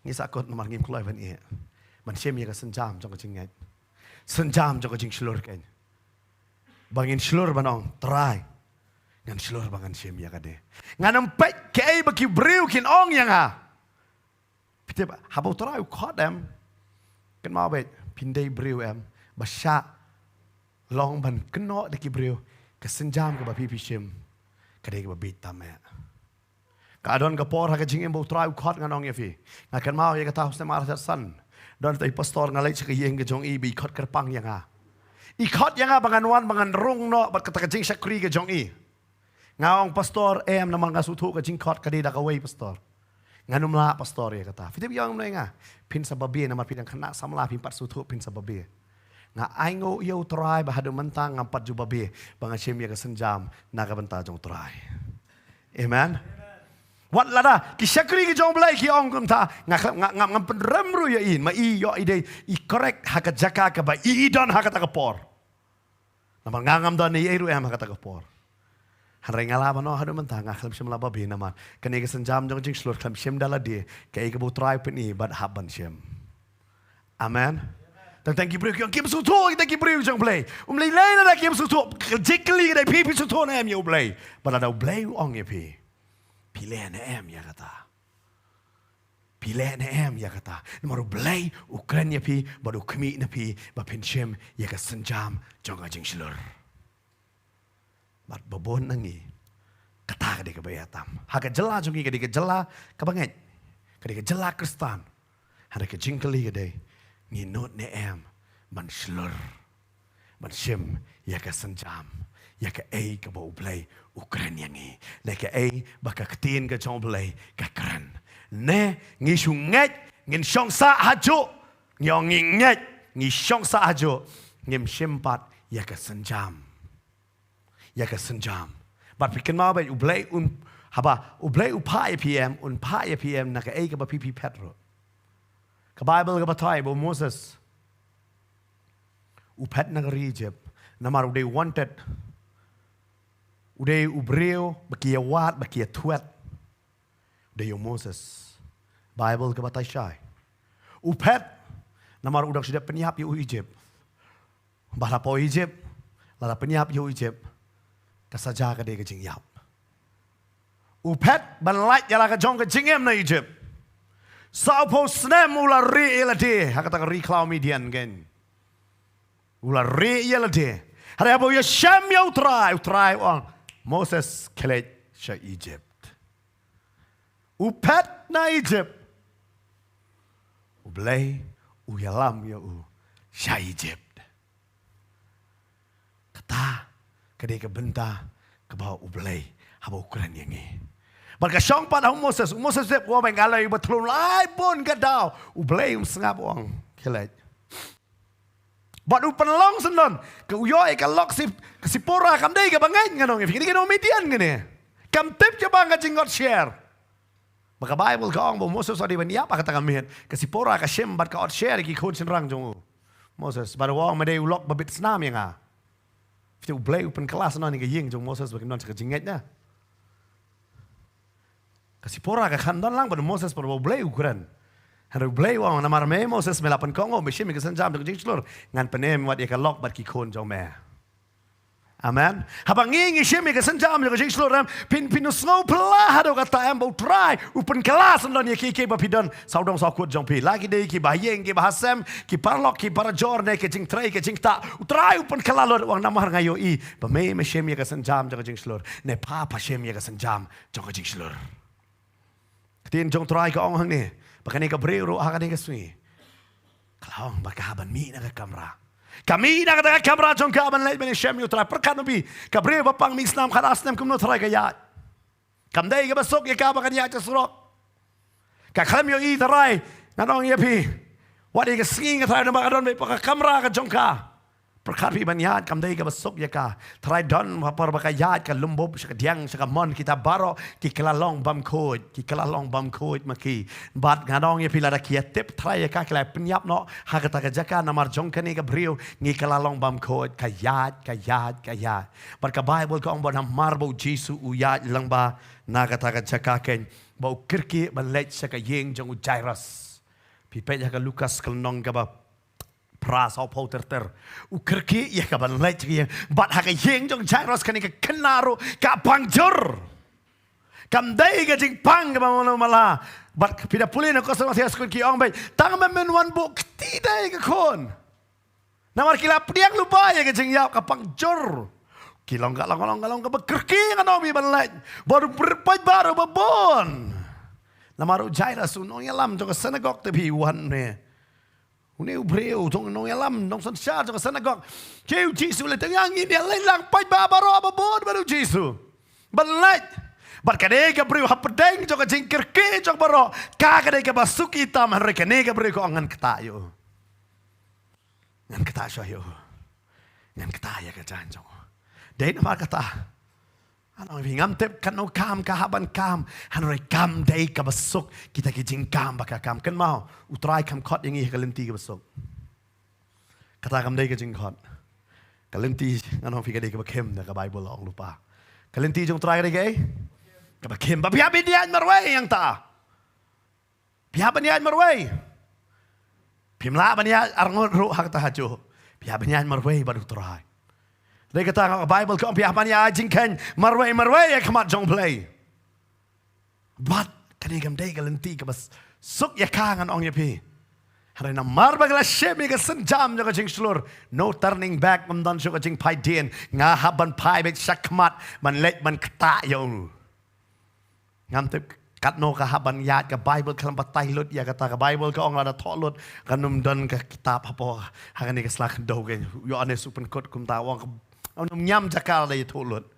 ngi sahkut namar ngim kloi ban ïeh, ban shim ïa ka sienjam jong ka jingngeit, sienjam jong ka jingshlur kein. Ba ngin shlur ban ong, Trai, ngan shlur ba ngan shim ïa kane. Ngan ym peit kaei ba ki briew kin ong ïa nga. Phi tip, haba U Trai u khot em, kynmaw beit, phin dei briew em ba shah long ban kynnoh da ki briew, ka sienjam kaba phi phi shim ka dei kaba bieit tam eh. Ka don ka por ha ka jingim ba U Trai u khot, ngan ong ïa phi. Nga kynmaw ïa kata, ha u snem ar hajar san, don tei pastor, nga leit sha ka ïing ka jong i, ba i khot kyrpang ïa nga. I khot ïa nga ba ngan wan, ba ngan rung noh bad kata ka jingshakri ka jong i. Nga ong, Pastor, em, namar nga sngewthuh ka jingkhot ka dei da kawei pastor. Ngan ym lah pastor ïa kata. Phi tip ïa nga mynne nga. Phin sa babe namar phi dang khynnah samla phin pat sngewthuh phin sa babe. Nga ainguh ïa U Trai ba haduh mynta ngam pat ju babe ba nga shim ïa ka sienjam na ka bynta jong U Trai. Amen. Wat lada ki shakri ki jong U Blei ki ong kumta, nga khlem, nga, nga, ngam pynrem ruh ïa i, ma i ïoh i dei i correct ha ka jaka kaba i, i don ha kata ka por. Namar nga ngam don ei ei ruh em ha kata ka por. Hynrei nga lah ban ong haduh mynta nga khlem shym la babe namar kane ka sienjam jong ka jingshlur khlem shim da lade, kaei kaba U Trai u pyni bad hap ban shim. Amen. Tang tang ki briew ki ong kim sngewthuh, tang ki briew jong U Blei. Um lei lei lada kim sngewthuh, ka jingkylli ka dei phi, phi sngewthuh ne em ïa U Blei. Bad lada U Blei u ong ïa phi, phi leh ne em ïa kata. Phi leh ne em ïa kata. Namar U Blei u kren ïa phi bad u khmih na phi ba phin shim ïa ka sienjam jong ka jingshlur. Bad ba bun na ngi kata ka dei kaba ïa tam. Ha ka jylla jong ngi ka dei ka jylla kaba ngeit, ka dei ka jylla Khristan. Hynrei ka jingkylli ka dei, ngi nud ne em ban shlur, ban shim ïa ka sienjam, ïa kaei kaba U Blei u kren ïa ngi, ne kaei ba ka ktien ka jong U Blei ka kren. Ne ngi shu ngeit, ngin shong sah hajuh, ngi ong ngi ngeit, ngi shong sah hajuh, ngim shim pat ïa ka sienjam. Ïa ka sienjam. Bad phi kynmaw ba U Blei un, haba U Blei u phah ïa phi em, un phah ïa phi em na kaei kaba phi, phi phet ruh. Ka Baibl ka batai ba u Moses u phet na ka ri Egypt namar u dei wanted. U dei u briew ba ki ïa wad, ba ki ïa thwet. U dei u Moses. Baibl ka batai shai. U phet namar u dang shu dep pynïap ïa u Egypt. Ba la poi Egypt, lada pynïap ïa u Egypt, ka saja ka dei ka jingïap. U phet ban lait ïa la ka jong ka jingim na Egypt. Sawphew snem u la rieh ïa lade ha kata ka ri khlaw Midian kein. U la rieh ïa lade. Hynrei haba u ïashem ïa U Trai, U Trai u ong, Moses, khie leit sha Egypt. U phet na Egypt. U Blei u ïalam ïa u sha Egypt. Kata ka dei ka bynta kaba U Blei haba u kren ïa ngi. Bad ka shong pat ha u Moses, u Moses dep u ong ba nga la ïa ba thlun lai bun ka daw. U Blei um sngap, u ong, khie leit. Bad u pynlong syndon, ka u ïoh ïa ka lok Sip-, ka Sipora kam dei kaba ngeit, ngan ong ïa phi, ka dei ka nong Midian kane. Kam tip shaphang ka jingot sher. Ba ka Baibl ka ong ba u Moses u dei ban ïap ha kata ka miet. Ka Sipora ka shim bad ka ot sher ïa ki khun shynrang jong u. Moses, bad u ong, me dei u lok ba bit snam ïa nga. Phi tip U Blei u pynkylla syndon ïa ka ïing jong u Moses ba kim don sha ka jingngeit na. Ka Sipora ka khlem don lang bad u Moses, bad U Blei u kren. Hynrei U Blei u ong, namar me Moses me la pynkohnguh, me shim ïa ka sienjam jong ka jingshlur, ngan pyni em wat ïa ka lok bad ki khun jong me. Amen. Haba ngi, ngi shim ïa ka sienjam jong ka jingshlur em, phin, phin ym sngew phylla haduh katta em ba U Trai u pynkylla syndon ïa kiei kiei ba phi don sawdong sawkut jong phi. La ki dei kiba ha ïing, kiba ha sem, ki paralok, ki parajor, ne ka jingtrei ka jingktah. U Trai u pynkylla lut, u ong namar nga ïohi ba me, me shim ïa ka sienjam jong ka jingshlur. Ne pha, pha shim ïa ka sienjam jong ka jingshlur. Ktien jong U Trai ka ong hangne ba kane ka briew ruh ha kane ka sngi ka la ong ba ka hap ban mih na ka kamra. Ka mih na kata ka kamra jong ka ban leit ban ïashem ïa U Trai. Pyrkhat ma phi, ka briew ba pang mih snam khatar snem kumno Trai ka ïaid. Kam dei kaba suk ïa ka ba kan ïaid sha surok. Ka khlem ïohi Trai, ngan ong ïa phi. Wat ïa ka sngi nga Trai, namar ka don beit pat ka kamra ka jong ka. Pyrkhat phi, ban ïaid kam dei kaba suk ïa ka. Trai don ha por ba ka ïaid, ka lum bup sha ka diang sha ka mon, kita baroh ki kylla long bymkhuid, ki kylla long bymkhuid ma ki. Bad ngan ong ïa phi, lada ki ïa tip Trai ïa ka, ki la pynïap noh ha kata ka jaka namar jong kane ka briew. Ngi kylla long bymkhuid, ka ïaid, ka ïaid, ka ïaid. Bad ka Baibl ka ong ba namar ba U Jisu u ïaid lyngba na kata ka jaka kein, ba u kyrkieh ban leit sha ka ïing jong u Jairus. Phi peit ha ka Lukas ka lynnong kaba phra, sawphew ter ter. U kyrkieh ïa ka ban leit sha ka ïing. Bad ha ka ïing jong u Jairus, kane ka khynnah ruh ka pang jur. Kam dei ka jingpang kaba malu mala. Bad phi da pule na ka Gospel Mathaios, ki ong beit, tang ba men wan buh kti da ïa ka khun. Namar ki la pdiang lypa ïa ka jingïap, ka pang jur. Ki long ka long, long ka long kaba kyrkieh, ngan ong ïa phi, ban leit. Bad u paidbah ruh ba bun. Namar u Jairus u nongïalam jong ka synagog te phi, wan ne. Une u briew u nongïalam, nongsynshar jong ka synagog. Te u Jisu u leit tang ïa ngi, ne leit lang paidbah baroh ba bun bad u Jisu. Ban leit. Bad ka dei ka briew hapdeng jong ka jingkyrkieh jong baroh, ka ka dei kaba suk itam, hynrei kane ka briew ka ong ngan ktah ïa u. Ngan ktah shuwa ïa u. Ngan ktah ïa ka jaiñ jong u. Dei namar kata. Ano, ngam tip katno kam ka hap ban kam, hynrei kam dei kaba suk kita ki jingkam ba ka kam. Kynmaw, U Trai kam khot ïa ngi ha ka lynti kaba suk. Kata kam dei ka jingkhot. Ka lynti, ngan ong phi, ka dei kaba khim, da ka Baibl ong lypa. Ka lynti jong U Trai ka dei kaei? Kaba khim. Ba phi hap ban ïaid marwei ïa kata. Phi hap ban ïaid marwei. Phim lah ban ïaid arngut ruh ha kata hajuh. Phi hap ban ïaid marwei bad U Trai. Dei kata ka Baibl ka ong phi hap ban ïaid jingkheiñ marwei marwei ha khmat jong U Blei. Bad kane kam dei ka lynti kaba s-, suk ïa ka, ngan ong ïa phi. Hynrei namar ba nga la shim ïa ka sienjam jong ka jingshlur, no turning back, ngam don shuh ka jingphai dien, nga hap ban phai beit shakhmat, ban leit ban ktah ïa u. Ngam tip katno ka hap ban ïaid, ka Baibl kam batai lut ïa kata, ka Baibl ka ong lada thoh lut, kan ym don ka kitab hapoh ha kane ka sla khyndew, ka Ïoannis u pynkut kumta, u ong ka, ym ñiam jaka lada ïathuh lut.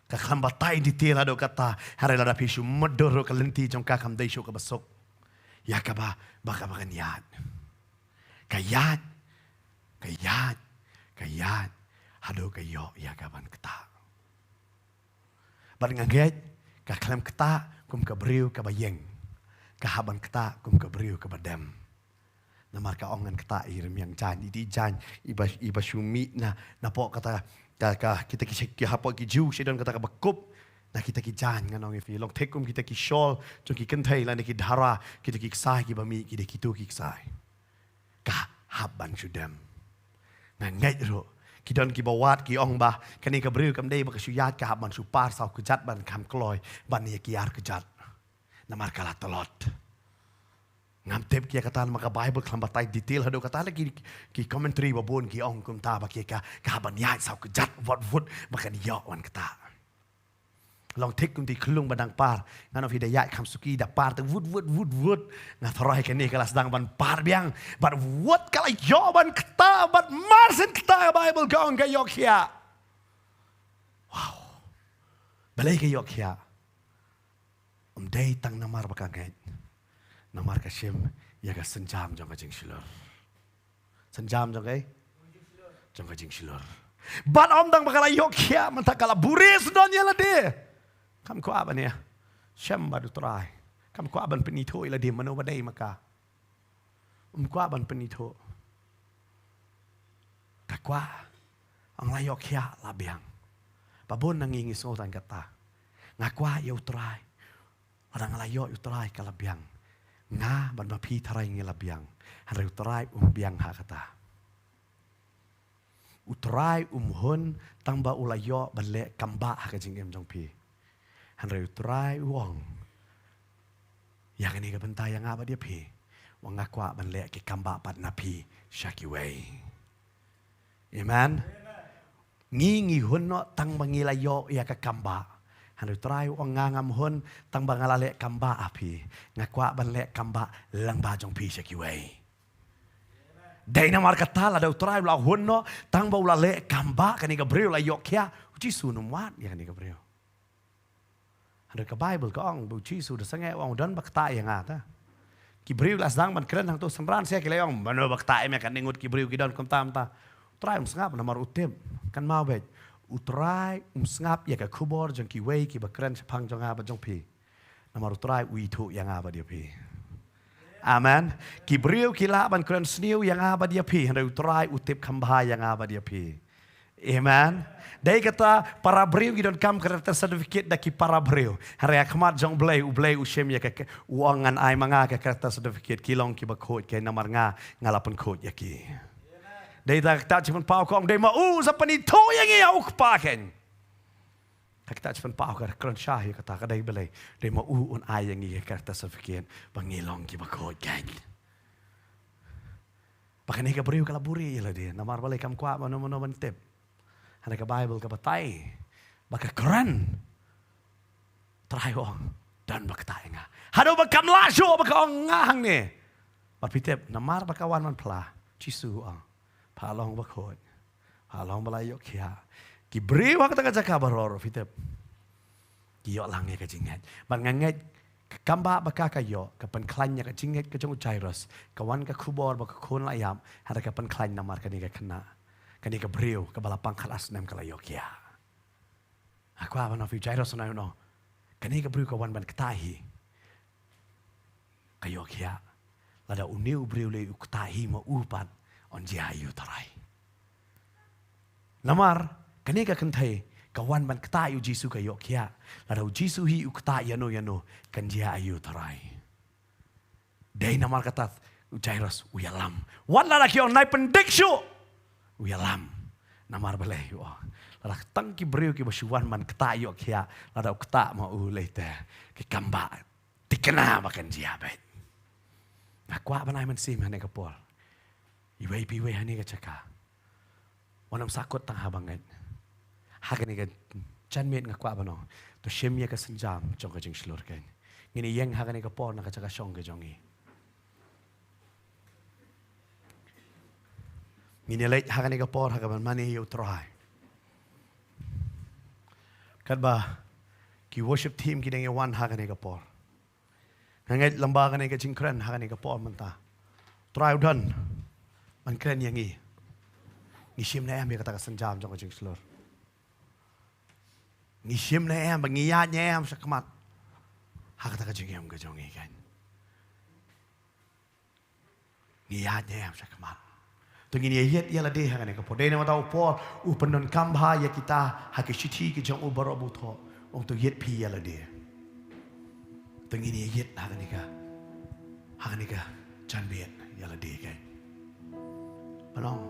Ka khlem batai detail haduh katta, hynrei lada phi shu mutdur ruh ka lynti jong ka kam dei shuh kaba suk. Ïa kaba, ba kaba kan ïaid. Ka ïaid, ka ïaid, ka ïaid, haduh ka ïoh ïa ka ban ktah. Bad nga ngeit, ka khlem ktah kum ka briew kaba ïeng. Ka hap ban ktah kum ka briew kaba dem. Namar ka ong ngan ktah ïa i rmiang jaiñ, i dih jaiñ, iba, iba shu mih na, napoh kata, ka, ka, kita ki, ki hapoh ki Jiw, shu don kata kaba kup, na kita ki jaiñ, ngan ong ïa phi, long thik kum kita ki shawl jong ki kynthei lane ki dhara, kita ki ksai kiba mih, ki dei kito ki ksai. Ka hap ban shu dem. Nga ngeit ruh, ki don kiba wad ki ong ba kane ka briew kam dei ba ka shu ïaid, ka hap ban shu par saw kjat ban kham kloi ban ïa ki ar kjat. Namar ka la tlot. Ngam tip ki ïa kata namar ka Baibl khlem batai detail haduh katta, la ki, ki commentary ba bun ki ong kumta ba ki ka, ka hap ban ïaid saw kjat wut wut ba kan ïoh wan ktah. Long thik kum ti khlung ba dang par. Ngan ong phi da ïaid kham suki da par te wut wut wut wut. Nga tharai kane ka la sdang ban par biang. Bad wut ka la ïoh ban ktah, bad mar shen ktah ka Baibl ka ong ka ïoh khiah. Wow. Balei ka ïoh khiah? Ym dei tang namar ba ka ngeit. Namar ka shim ïa ka sienjam jong ka jingshlur. Sienjam jong ka, jong ka jingshlur. Bad ym tang ba ka la ïoh khiah, mynta ka la buhrieh sdang ïa lade. Kam kwah ban ïa shem bad U Trai. Kam kwah ban pynithuh ïa lade mano ba dei ma ka. Ym kwah ban pynithuh. Ka kwah, ong la ïoh khiah la biang. Ba bun na ngi ngi sngewthuh kata. Nga kwah ïa U Trai. Lada nga la ïoh U Trai ka la biang. Nga bad ma phi tharai ngi la biang. Hynrei U Trai um biang ha kata. U Trai um hun tang ba u la ïoh ban leh kam bah ha ka jingim jong phi. Hynrei U Trai u ong, ïa kane ka bynta ïa nga bad ïa phi, u ong nga kwah ban leh ki kam bah pat na phi sha kiwei. Amen. Ngi ngi hun noh tang ba ngi la ïoh ïa ka kam bah. Hynrei U Trai u ong nga ngam hun tang ba nga la leh kam bah ha phi. Nga kwah ban leh kam bah lyngba jong phi sha kiwei. Dei namar kata lada U Trai u la hun noh tang ba u la leh kam bah, kane ka briew la ïoh khiah, U Jisu um wad ïa kane ka briew. Hynrei ka Baibl ka ong ba U Jisu da sangeh u ong, don ba ktah ïa nga ta. Ki briew la sdang ban kren hangto synran sha ki la ong, mano ba ktah ïa me, katne ngut ki briew ki don kumta kumta. U Trai um sngap namar u tip. Kynmaw beit, U Trai um sngap ïa ka khubor jong kiwei kiba kren shaphang jong nga bad jong phi. Namar U Trai u ithuh ïa nga bad ïa phi. Amen. Ki briew ki lah ban kren sniew ïa nga bad ïa phi, hynrei U Trai u tip kham bha ïa nga bad ïa phi. Amen. Dei kata para briew ki donkam character certificate da ki para briew. Hynrei ha khmat jong U Blei, U Blei u shim ïa ka, u ong ngan ai ma nga ka character certificate, ki long kiba khuid kein namar nga, nga la pynkhuid ïa ki. Dei ta ka ktah jingpynpaw ka ong dei ma u sa pynithuh ïa ngi ha u Kpa kein. Ka ktah jingpynpaw ka kren shai ïa kata, ka dei balei? Dei ma u un ai ïa ngi ka character certificate ba ngi long kiba khuid kein. Ba kane ka briew ka la buhrieh ïa lade namar balei? Kam kwah mano mano ban tip. Hynrei ka Baibl ka batai ba ka kren. Trai u ong, don ba ktah ïa nga. Haduh ba kam lah shuh ba ka ong nga hangne. Bad phi tip namar ba ka wan man pla, Jisu u ong, pha long ba khuid, pha long ba la ïoh khiah. Ki briew ha kata ka jaka baroh, phi tip, ïoh lang ïa ka jingngeit. Bad nga ngeit ka kambah ba ka ka ïoh, ka pynkhlaiñ ïa ka jingngeit ka jong u Jairus, ka wan ka khubor ba ka khun la ïap, hynrei ka pynkhlaiñ namar kane ka khynnah, kane ka briew kaba la pang khatar snem ka la ïoh khiah. Nga kwah ban ong ïa phi, Jairus, nai uno, kane ka briew ka wan ban ktah hi, ka ïoh khiah. Lada une u briew lei u ktah hi ma u pat, yn jia ïa u Trai. Namar kane ka kynthei ka wan ban ktah ïa u Jisu, ka ïoh khiah. Lada u Jisu hi u ktah ïano ïano, kan jia ïa u Trai. Dei namar kata u Jairus u ïalam. Wat lada ki ong nai pyndik shuh, u ïalam. Namar balei? U ong, lada tang ki briew kiba shu wan ban ktah ïoh khiah, lada u ktah ma u lei te, ki kambah thikna ba kan jia beit. Nga kwah ban ai mynsiem ha kane ka por. Iwei pa iwei ha kane ka jaka, wat nym sakut tang haba ngeit. Ha kane ka janmiet nga kwah ban ong, to shim ïa ka sienjam jong ka jingshlur kein. Ngin ïeng ha kane ka por na ka jaka shong ka jong ngi. Ngin ïaleit ha kane ka por ha kaba mane ïa u Trai. Katba ki worship team ki dang ïawan ha kane ka por, nga ngeit lyngba kane ka jingkren ha kane ka por mynta, Trai u don ban kren ïa ngi. Ngi shim ne em ïa kata ka sienjam jong ka jingshlur? Ngi shim ne em, ba ngi ïaid ne em shakhmat ha kata ka jingim ka jong ngi kein? Ngi ïaid ne em shakhmat? To ngin ïa ïeit ïa lade ha kane ka por. Dei namar kata u Paul u pyndonkam bha ïa kita ha ki shithi ki jong u baroh ba u thoh, u ong to ïeit phi ïa lade. To ngin ïa ïeit ha kane ka, ha kane ka janmiet ïa lade kein. Ban ong,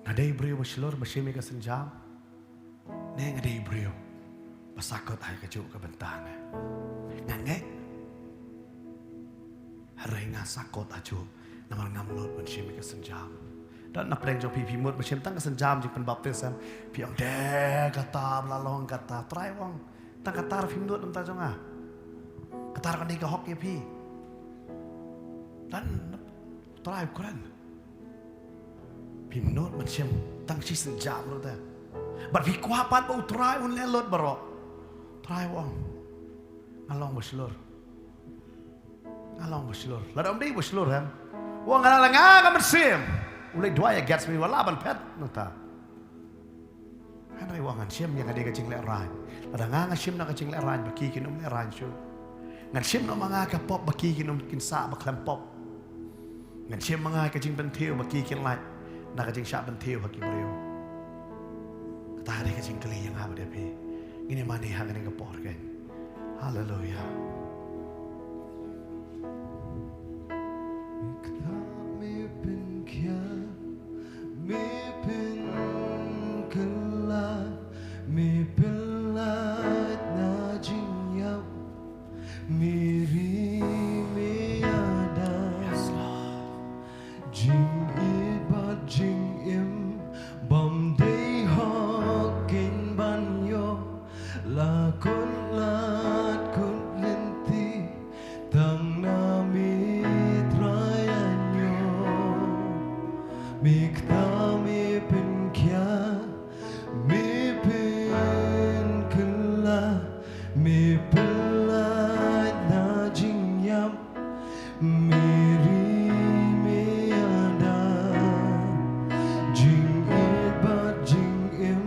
nga dei briew ba shlur ba shim ïa ka sienjam, ne nga dei briew ba sakut ha kajuh ka bynta ne? Nga ngeit, hynrei nga sakut hajuh namar ngam nud ban shim ïa ka sienjam. Don na pdeng jong phi, phi mut ban shim tang ka sienjam jingpynbaptis em, phi ong, de kata ba la long kata. Trai u ong, tang kata ruh phim nud na bynta jong nga. Kata ruh kan dei ka hok ïa phi. Don, Trai u kren, phim nud ban shim tang shi sienjam ruh te. Bad phi kwah pat ba u Trai un leh lut baroh. Trai u ong, nga long ba shlur. Nga long ba shlur. Lada ym dei ba shlur em, u ong, nga la nga ka mynsiem. U leit duwai against me, wat lah ban phet nangta. Hynrei u ong, ngan shim ïa kane ka jinglehraiñ. Lada nga nga shim na ka jinglehraiñ, ba ki kin ym lehraiñ shuh. Ngan shim noh ma nga ka pop, ba ki kin ym, kin sah ba khlem pop. Ngan shim ma nga ka jingpynthiew, ba ki kin lait na ka jingshah pynthiew ha ki briew. Kata ka dei ka jingkylli ïa nga bad ïa phi. Ngin ïa mane ha kane ka por kein. Haleluya. Me ktah, me pynkhia, me pynkylla, me pynlait na jingïap, me ri, me ïada. Yes, Lord. Jingïeit bad jingim bym dei hok kein ban ïoh, la khun lad khun lynti, tang na me Trai aiñ ïoh. Me ktah, me pynkhia, me pynkylla, me pynlait na jingïap, me ri, me ïada. Jingïeit bad jingim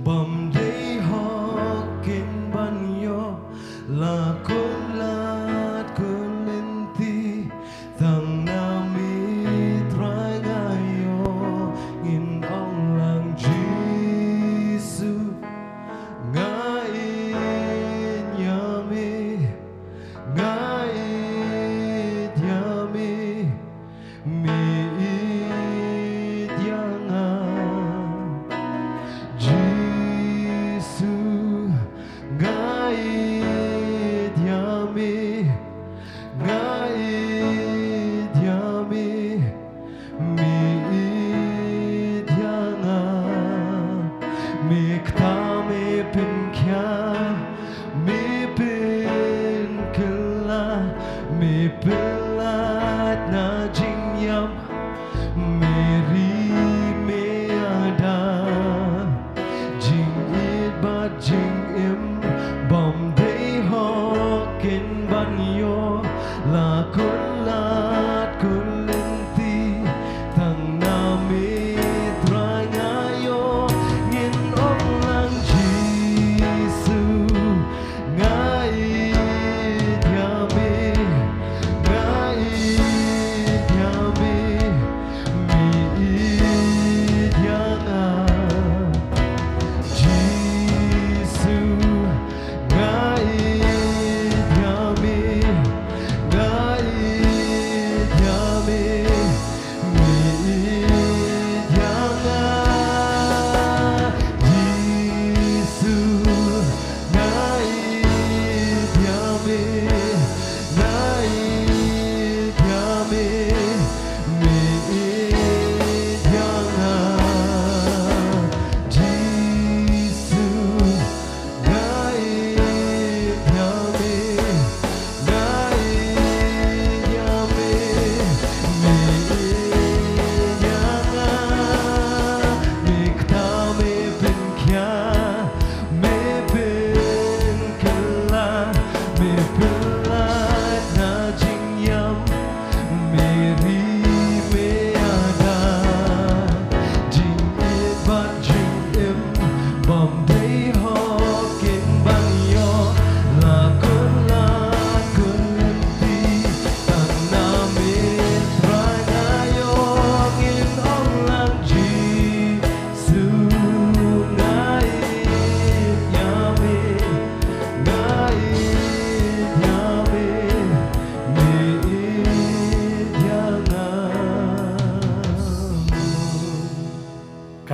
bym dei hok kein ban ïoh, la khun lad khun lynti, tang na me Trai nga ïoh.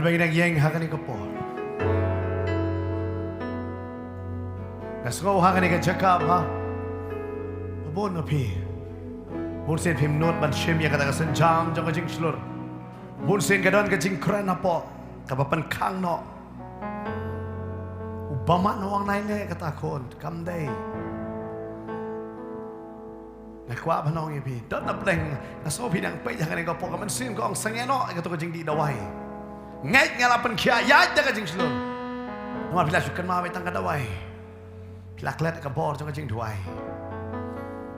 Ngi dang ïeng ha kane ka por. Nga sngew ha kane ka jaka ba bun na phi, bun sien phim nud ban shim ïa kata ka sienjam jong ka jingshlur. Bun sien ka don ka jingkren hapoh kaba pynkhang noh. U bym nud ban ong nai leh kata khun, kam dei. Nga kwah ban ong ïa phi, don na pdeng, nga sngew phi dang peit ha kane ka por, ka mynsiem ka ong sangeh noh ïa kato ka jingdih dawai. Ngeit nga la pynkhiah ïaid da ka jingshlur. Namar phi la shu kynmaw beit tang ka dawai. Phi la klet ka bor jong ka jingduwai.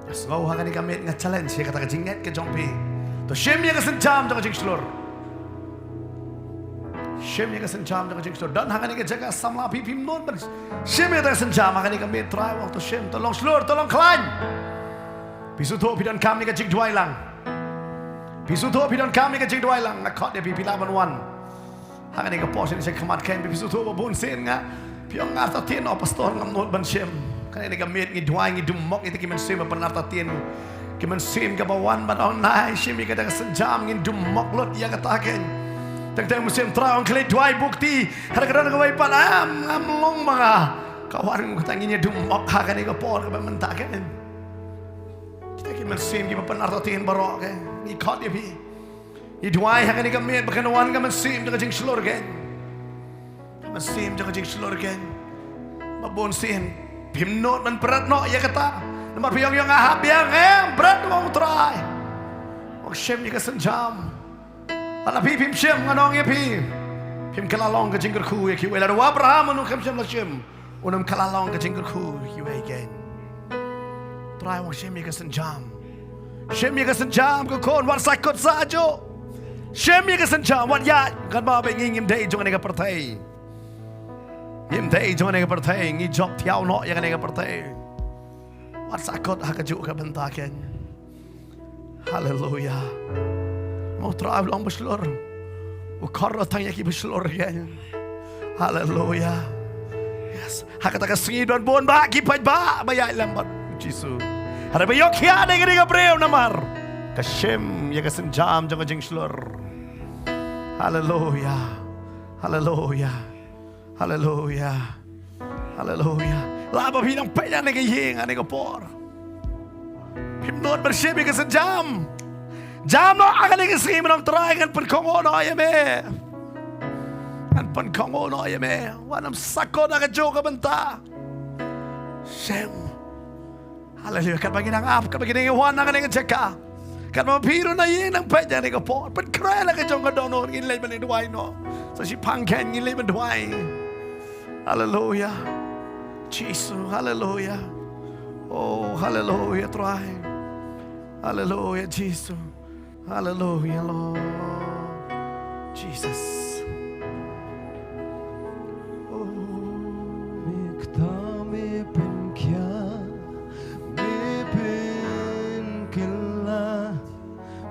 Nga sngew ha kane ka miet nga challenge ïa kata ka jingngeit ka jong phi. To shim ïa ka sienjam jong ka jingshlur. Shim ïa ka sienjam jong ka jingshlur. Don ha kane ka jaka samla phi phim nud ban shim ïa ka sienjam ha kane ka miet, Trai, wan to shim, to long shlur, to long khlaiñ. Phi sngewthuh phi donkam ïa ka jingduwai lang. Phi sngewthuh phi donkam ïa ka jingduwai lang. Nga khot ïa phi, phi lah ban wan ha kane ka por shen shen khmat kein. Phi sngewthuh ba bun sien nga, phi ong nga artatien, o pastor, ngam nud ban shim. Kane ka miet ngi duwai, ngi dummok ïa kita ki mynsiem ba pynartatien. Ki mynsiem kiba wan ban ong nai shim ïa kata ka sienjam, ngin dummok lut ïa kata kein. Teng teng mynsiem, Trai, ong khie leit duwai buh kti. Hynrei ka don kawei pat, em, ngam long ma nga. Ka wan kata, ngin ïa dummok ha kane ka por kaba mynta kein. Kita ki mynsiem kiba pynartatien baroh kein, ngi khot ïa phi. Ngi duwai ha kane ka miet ba kan wan ka mynsiem jong ka jingshlur kein. Ka mynsiem jong ka jingshlur kein. Ba bun sien phim nud ban pyrkhat noh ïa kata. Namar phi ong, ïong, nga hap biang, em, pyrkhat noh, Trai. Wan shim ïa ka sienjam. Lada phi phim shim, ngan ong ïa phi, phim kylla long ka jingkyrkhu ïa kiwei. Lada u Abraham un ym shym la shim, un ym kylla long ka jingkyrkhu ïa kiwei kein. Trai, wan shim ïa ka sienjam. Shim ïa ka sienjam ko khun, wat sah kut sah juh. Shim ïa ka sienjam, wat ïaid, katba ba ngi ngim dei jong kane ka pyrthei. Ngim dei jong kane ka pyrthei, ngi jop thiaw noh ïa kane ka pyrthei. Wat sah kut ha kajuh ka bynta kein. Haleluya. Mo, Trai, long ba shlur. U khot ruh tang ïa kiba shlur kein. Haleluya. Yes. Ha kata ka sngi don bun bah ki paidbah ba ïaid lem bad U Jisu. Hynrei ba ïoh khiah dei kane ka briew namar ka shim ïa ka sienjam jong ka jingshlur. Haleluya. Haleluya. Haleluya. Haleluya. Lah ba phi nang peit ïa kane ka ïing, ïa kane ka por. Phim nud ban shim ïa ka sienjam. Jam noh ha kane ka sngi, mynta, Trai, ngan pynkohnguh noh ïa me. Ngan pynkohnguh noh ïa me. Wat nym sah kut ha kajuh ka bynta. Shim. Haleluya. Katba ngi nang ap, katba ngi nang wan ha kane ka jaka, katba phi ruh na ïing nang peit ïa kane ka por, pynkhreh la ka jong ka dohnud, ngin leit ban ïa duwai noh. Sa shiphang kein ngin leit ban duwai. Haleluya. Jisu, haleluya. Oh, haleluya, Trai. Haleluya, Jisu. Haleluya, Lord Jesus. Oh, me kta me pynkhiah, me pynkylla,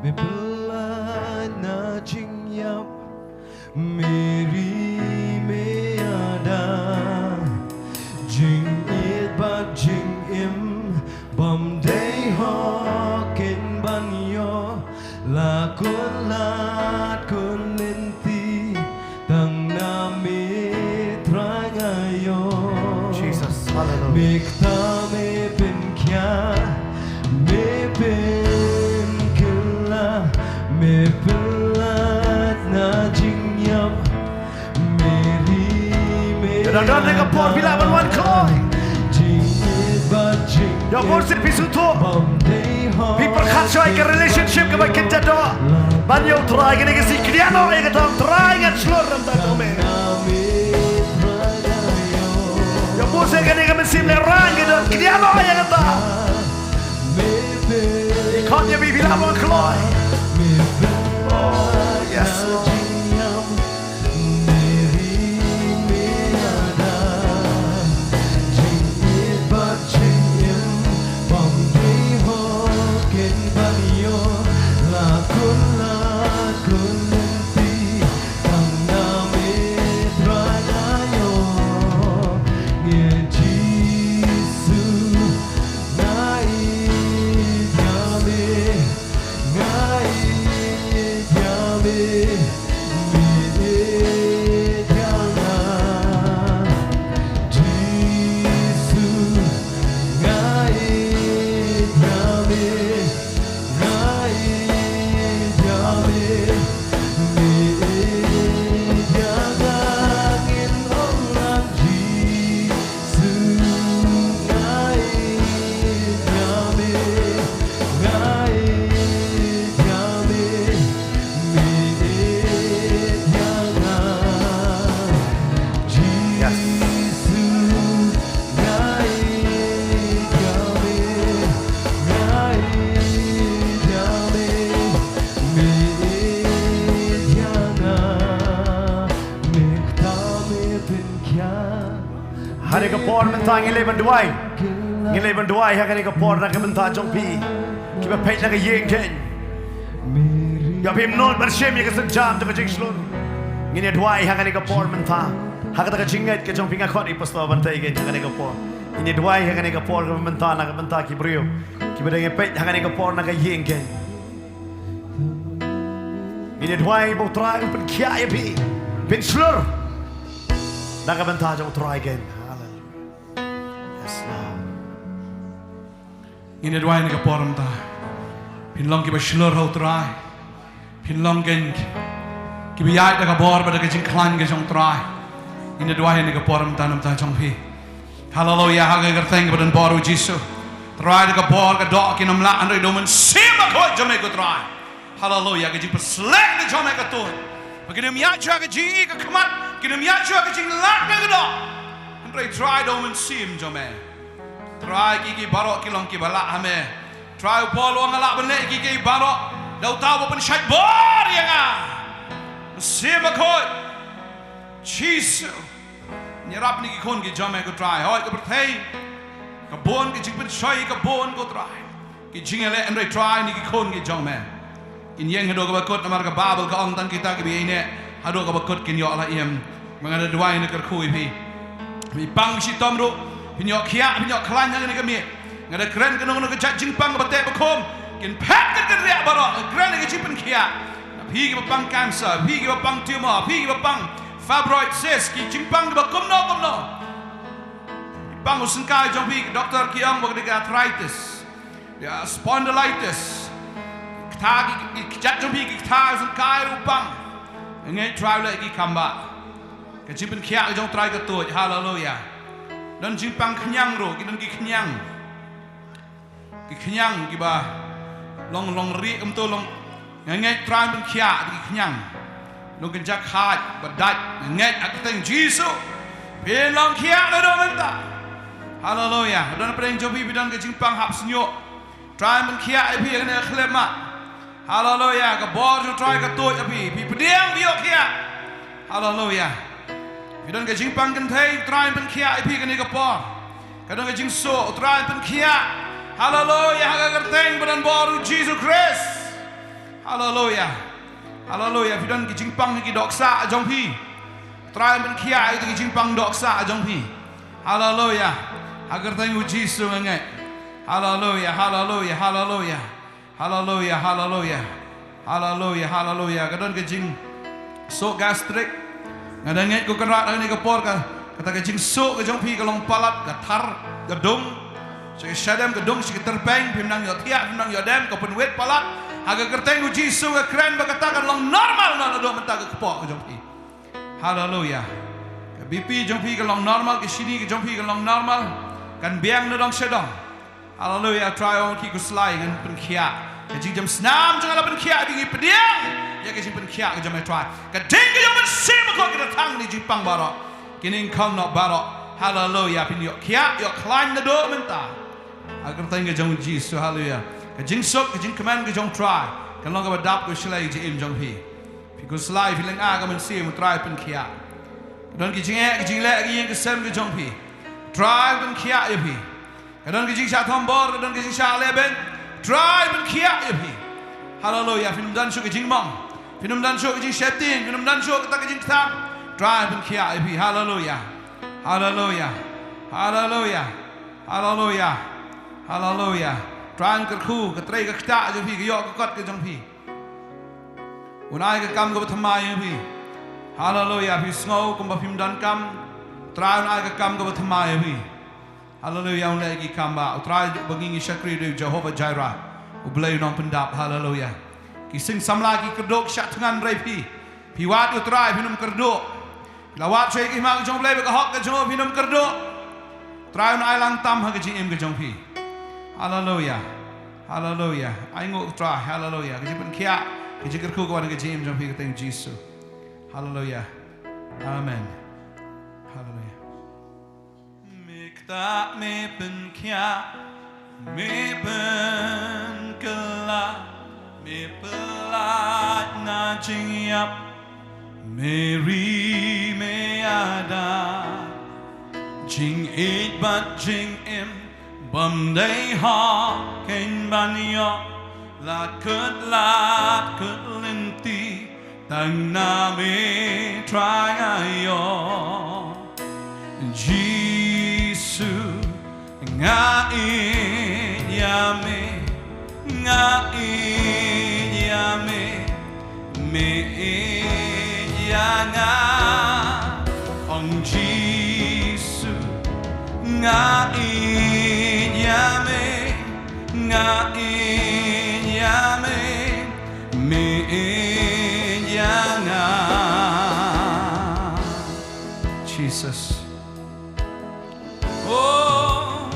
me pynlait na jingïap, me ri me ïada, jingïeit bad jingim bym dei hok kin ban ïoh, la kutlad kutlynti, tang na me Trai nga ïoh. Jesus, haleluya. Me kta me pynkhiah, me pynkylla, me pynlait na jingïap. Ïa, don, don, don ka por phi lah ban wan kloi. Ïa, bun sien phi sngewthuh, phi pyrkhat shai ka relationship kaba kynja doh ban ïa U Trai, kane ka sngi kynja noh ïa kata, Trai, ngan shlur na bynta jong me. Ïa, bun sien kane ka mynsiem lehrain ka don, kynja noh ïa kata. Ngi khot ïa phi, phi lah ban kloi. Oh, yes, Lord. Kane ka por mynta ngi leit ban duwai. Ngi leit ban duwai ha kane ka por na ka bynta jong phi kiba peit na ka ïing kein. Ïa phim nud ban shim ïa ka sienjam jong ka jingshlur. Ngin ïa duwai ha kane ka por mynta. Ha kata ka jingngeit ka jong phi nga khot ïa i Pastor ban tei kein ha kane ka por. Ngin ïa duwai ha kane ka por kaba mynta na ka bynta ki briew kiba dang ïa peit ha kane ka por na ka ïing kein. Ngin ïa duwai ba U Trai un pynkhiah ïa phi, pynshlur na ka bynta jong U Trai kein. Haleluia. Yes, Lord. Ngin ïa duwai na ka por mynta. Phin long kiba shlur ha U Trai. Phin long kein kiba ïaid da ka bor bad da ka jingkhlaiñ ka jong U Trai. Ngin ïa duwai na ka por mynta na ka bynta jong phi. Haleluia, ha ka kyrteng kaba don bor U Jisu. Trai, da ka bor ka doh kin ym lah, hynrei da U Mynsiem Bakhuid jong me ko Trai. Haleluia, ka jingpynshlur ka jong me ka tuid. Ba kin ym ïaid shuwa ka jingïohi ka khmat, kin ym ïaid shuwa ka jingleh ka doh. Hynrei Trai, da U Mynsiem jong me. Trai, ki ki baroh ki long kiba lah ha me. Trai, u Paul u ong nga lah ban leh ïa ki ki baroh da uta uba pynshait bor ïa nga. Mynsiem Bakhuid. Jisu. Ïarap ïa ki khun ki jong me ko Trai. Hooid ka pyrthei ka bun, ka jingpynshoi ka bun ko Trai. Ki jingïaleh, hynrei Trai ïa ki khun ki jong me kin ïeng haduh kaba kut namar ka Baibl ka ong tang kita kiba ïaineh haduh kaba kut kin ïoh la im. Ba nga da duwai na kyrkhu ïa phi. Phi pang shitom ruh, phin ïoh khiah, phin ïoh khlaiñ ha kane ka miet. Nga da kren kano kano ka jait jingpang kaba teh ba khum, kin phet kin kynriah baroh. Nga kren ïa ka jingpynkhiah. Na phi kiba pang cancer, phi kiba pang tumor, phi kiba pang fibroid cyst, ki jingpang kiba kumno kumno. Pang u syngkai jong phi, doktor ki ong ba ka dei ka arthritis, ka spondylitis. Ktha ki, ki, ki jait jong phi ki ktha, u syngkai ruh pang. Nga ngeit Trai u leh ïa ki khambah. Ka jingpynkhiah ka jong U Trai ka tuid. Haleluia. Don jingpang khñiang ruh, ki don ki khñiang. Ki khñiang kiba long, long rieh kumto long. Nga ngeit Trai un pynkhiah ïa ki khñiang. Long kynja khaid ba dait, nga ngeit ha ka kyrteng Jisu. Phin long khiah naduh mynta. Haleluia. Don pdeng jong phi, phi don ka jingpang hap shñiuh. Trai un pynkhiah ïa phi ha kane ka khyllipmat. Haleluia, ka bor jong U Trai ka tuid ïa phi. Phi pdiang, phi ïoh khiah. Haleluia. Phi don ka jingpang kynthei, U Trai un pynkhiah ïa phi kane ka por. Ka don ka jingsuk, U Trai un pynkhiah. Haleluia, ha ka kyrteng ba don bor U Jisu Khrist. Haleluia. Haleluia, phi don ki jingpang ki dohksah jong phi. U Trai un pynkhiah ïa ki jingpang dohksah jong phi. Haleluia. Ha ka kyrteng U Jisu nga ngeit. Haleluia, haleluia, haleluia. Haleluia, haleluia. Haleluia, haleluia. Ka don ka jingsuk gastric. Nga da ngeit ko Kynrad ha kane ka por ka, kata ka jingsuk ka jong phi ka long palat, ka thar, ka dung. Sha ka shadem ka dung, sha ka tyrpeng, phim nang ïoh thiah, phim nang ïoh dem, ka pynwit palat. Ha ka kyrteng U Jisu nga kren ba kata kan long normal naduh mynta ka kpoh ka jong phi. Haleluia. Ka B P jong phi ka long normal, ka shini ka jong phi ka long normal. Kan biang na dong sha dong. Haleluia, Trai ong ki khuslai ngan pynkhiah. Ka jingjam snam jong nga la pynkhiah, ngi pdiang ïa ka jingpynkhiah ka jong me Trai. Ka ding ka jong U Mynsiem Bakhuid ka da thang ïa ki jingpang baroh. Ki nyngkong noh baroh. Haleluia, phin ïoh khiah, ïoh khlaiñ naduh mynta. Ha ka kyrteng ka jong U Jisu, haleluia. Ka jingsuk, ka jingkmen ka jong U Trai kan long kaba dap, ka shlei ka jingim jong phi. Phi khuslai, phi lynga, ka Mynsiem U Trai pynkhiah. Ka don ki jingeh, ki jingleh, ki ïing ki sem ki jong phi, Trai pynkhiah ïa phi. Ka don ki jingshah thombor, ka don ki jingshah lehbeiñ, Trai pynkhiah ïa phi. Haleluia. Phin ym don shuh ki jingmong, phin ym don shuh ki jingsheptieng, phin ym don shuh kata ki jingkthang, Trai pynkhiah ïa phi. Haleluia. Haleluia. Haleluia. Haleluia. Haleluia. Trai un kyrkhu, ka trei ka ktah jong phi, ka ïoh ka kot ka jong phi. Un ai ka kam kaba thymmai ïa phi. Haleluia. Phi sngew kumba phim don kam, Trai un ai ka kam kaba thymmai ïa phi. Haleluia. Un leh ïa ki kam ba U Trai ba ngi ngi shakri, dei U Jehovah Jireh, U Blei U Nongpyndap. Haleluia. Ki sing samla ki kyrduh, ki shah thngan hynrei phi, phi wad ïa U Trai, phin ym kyrduh. Phi la wad shuwa ïa ka hima ka jong U Blei bad ka hok ka jong u, phin ym kyrduh. Trai un ai lang tam ha ka jingim ka jong phi. Haleluia. Haleluia. Ai nguh Trai. Haleluia. Ka jingpynkhiah, ka jingkyrkhu ka wan ha ka jingim jong phi ha ka kyrteng Jisu. Haleluia. Amen. Haleluia. Me ktah, me pynkhiah, me pynkylla, me pyllait na jingïap, me ri, me ïada. Jingïeit bad jingim bym dei hok kein ban ïoh, la kut lad kut lynti tang na me Trai nga ïoh. Jisu nga ïeit ïa me, nga ïeit ïa me, me ïeit ïa nga. Ong Jisu nga ïeit ïa me, nga ïeit ïa me, me ïeit ïa nga. Jesus. Oh.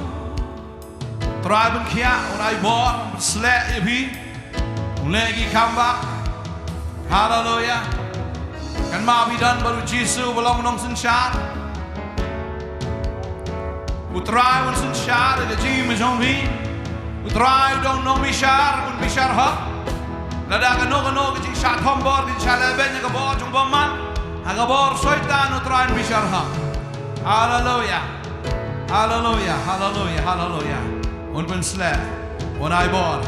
Trai ban khia, un ai bor, un sleh ïa phi. Un leh ki kam ba. Haleluya. Kan ma phi don bad u Jisu ba long nongsynshar. U Trai un synshar ïa ka jingim jong phi. U Trai u dang nongbishar, un bishar hok. Lada kano kano ka jingshah thombor, ka jingshah lehbeiñ ha ka bor jong bymman, ha ka bor Soitan u Trai un bishar hok. Haleluya. Haleluya, haleluya, haleluya. Un pynsleh, un ai bor.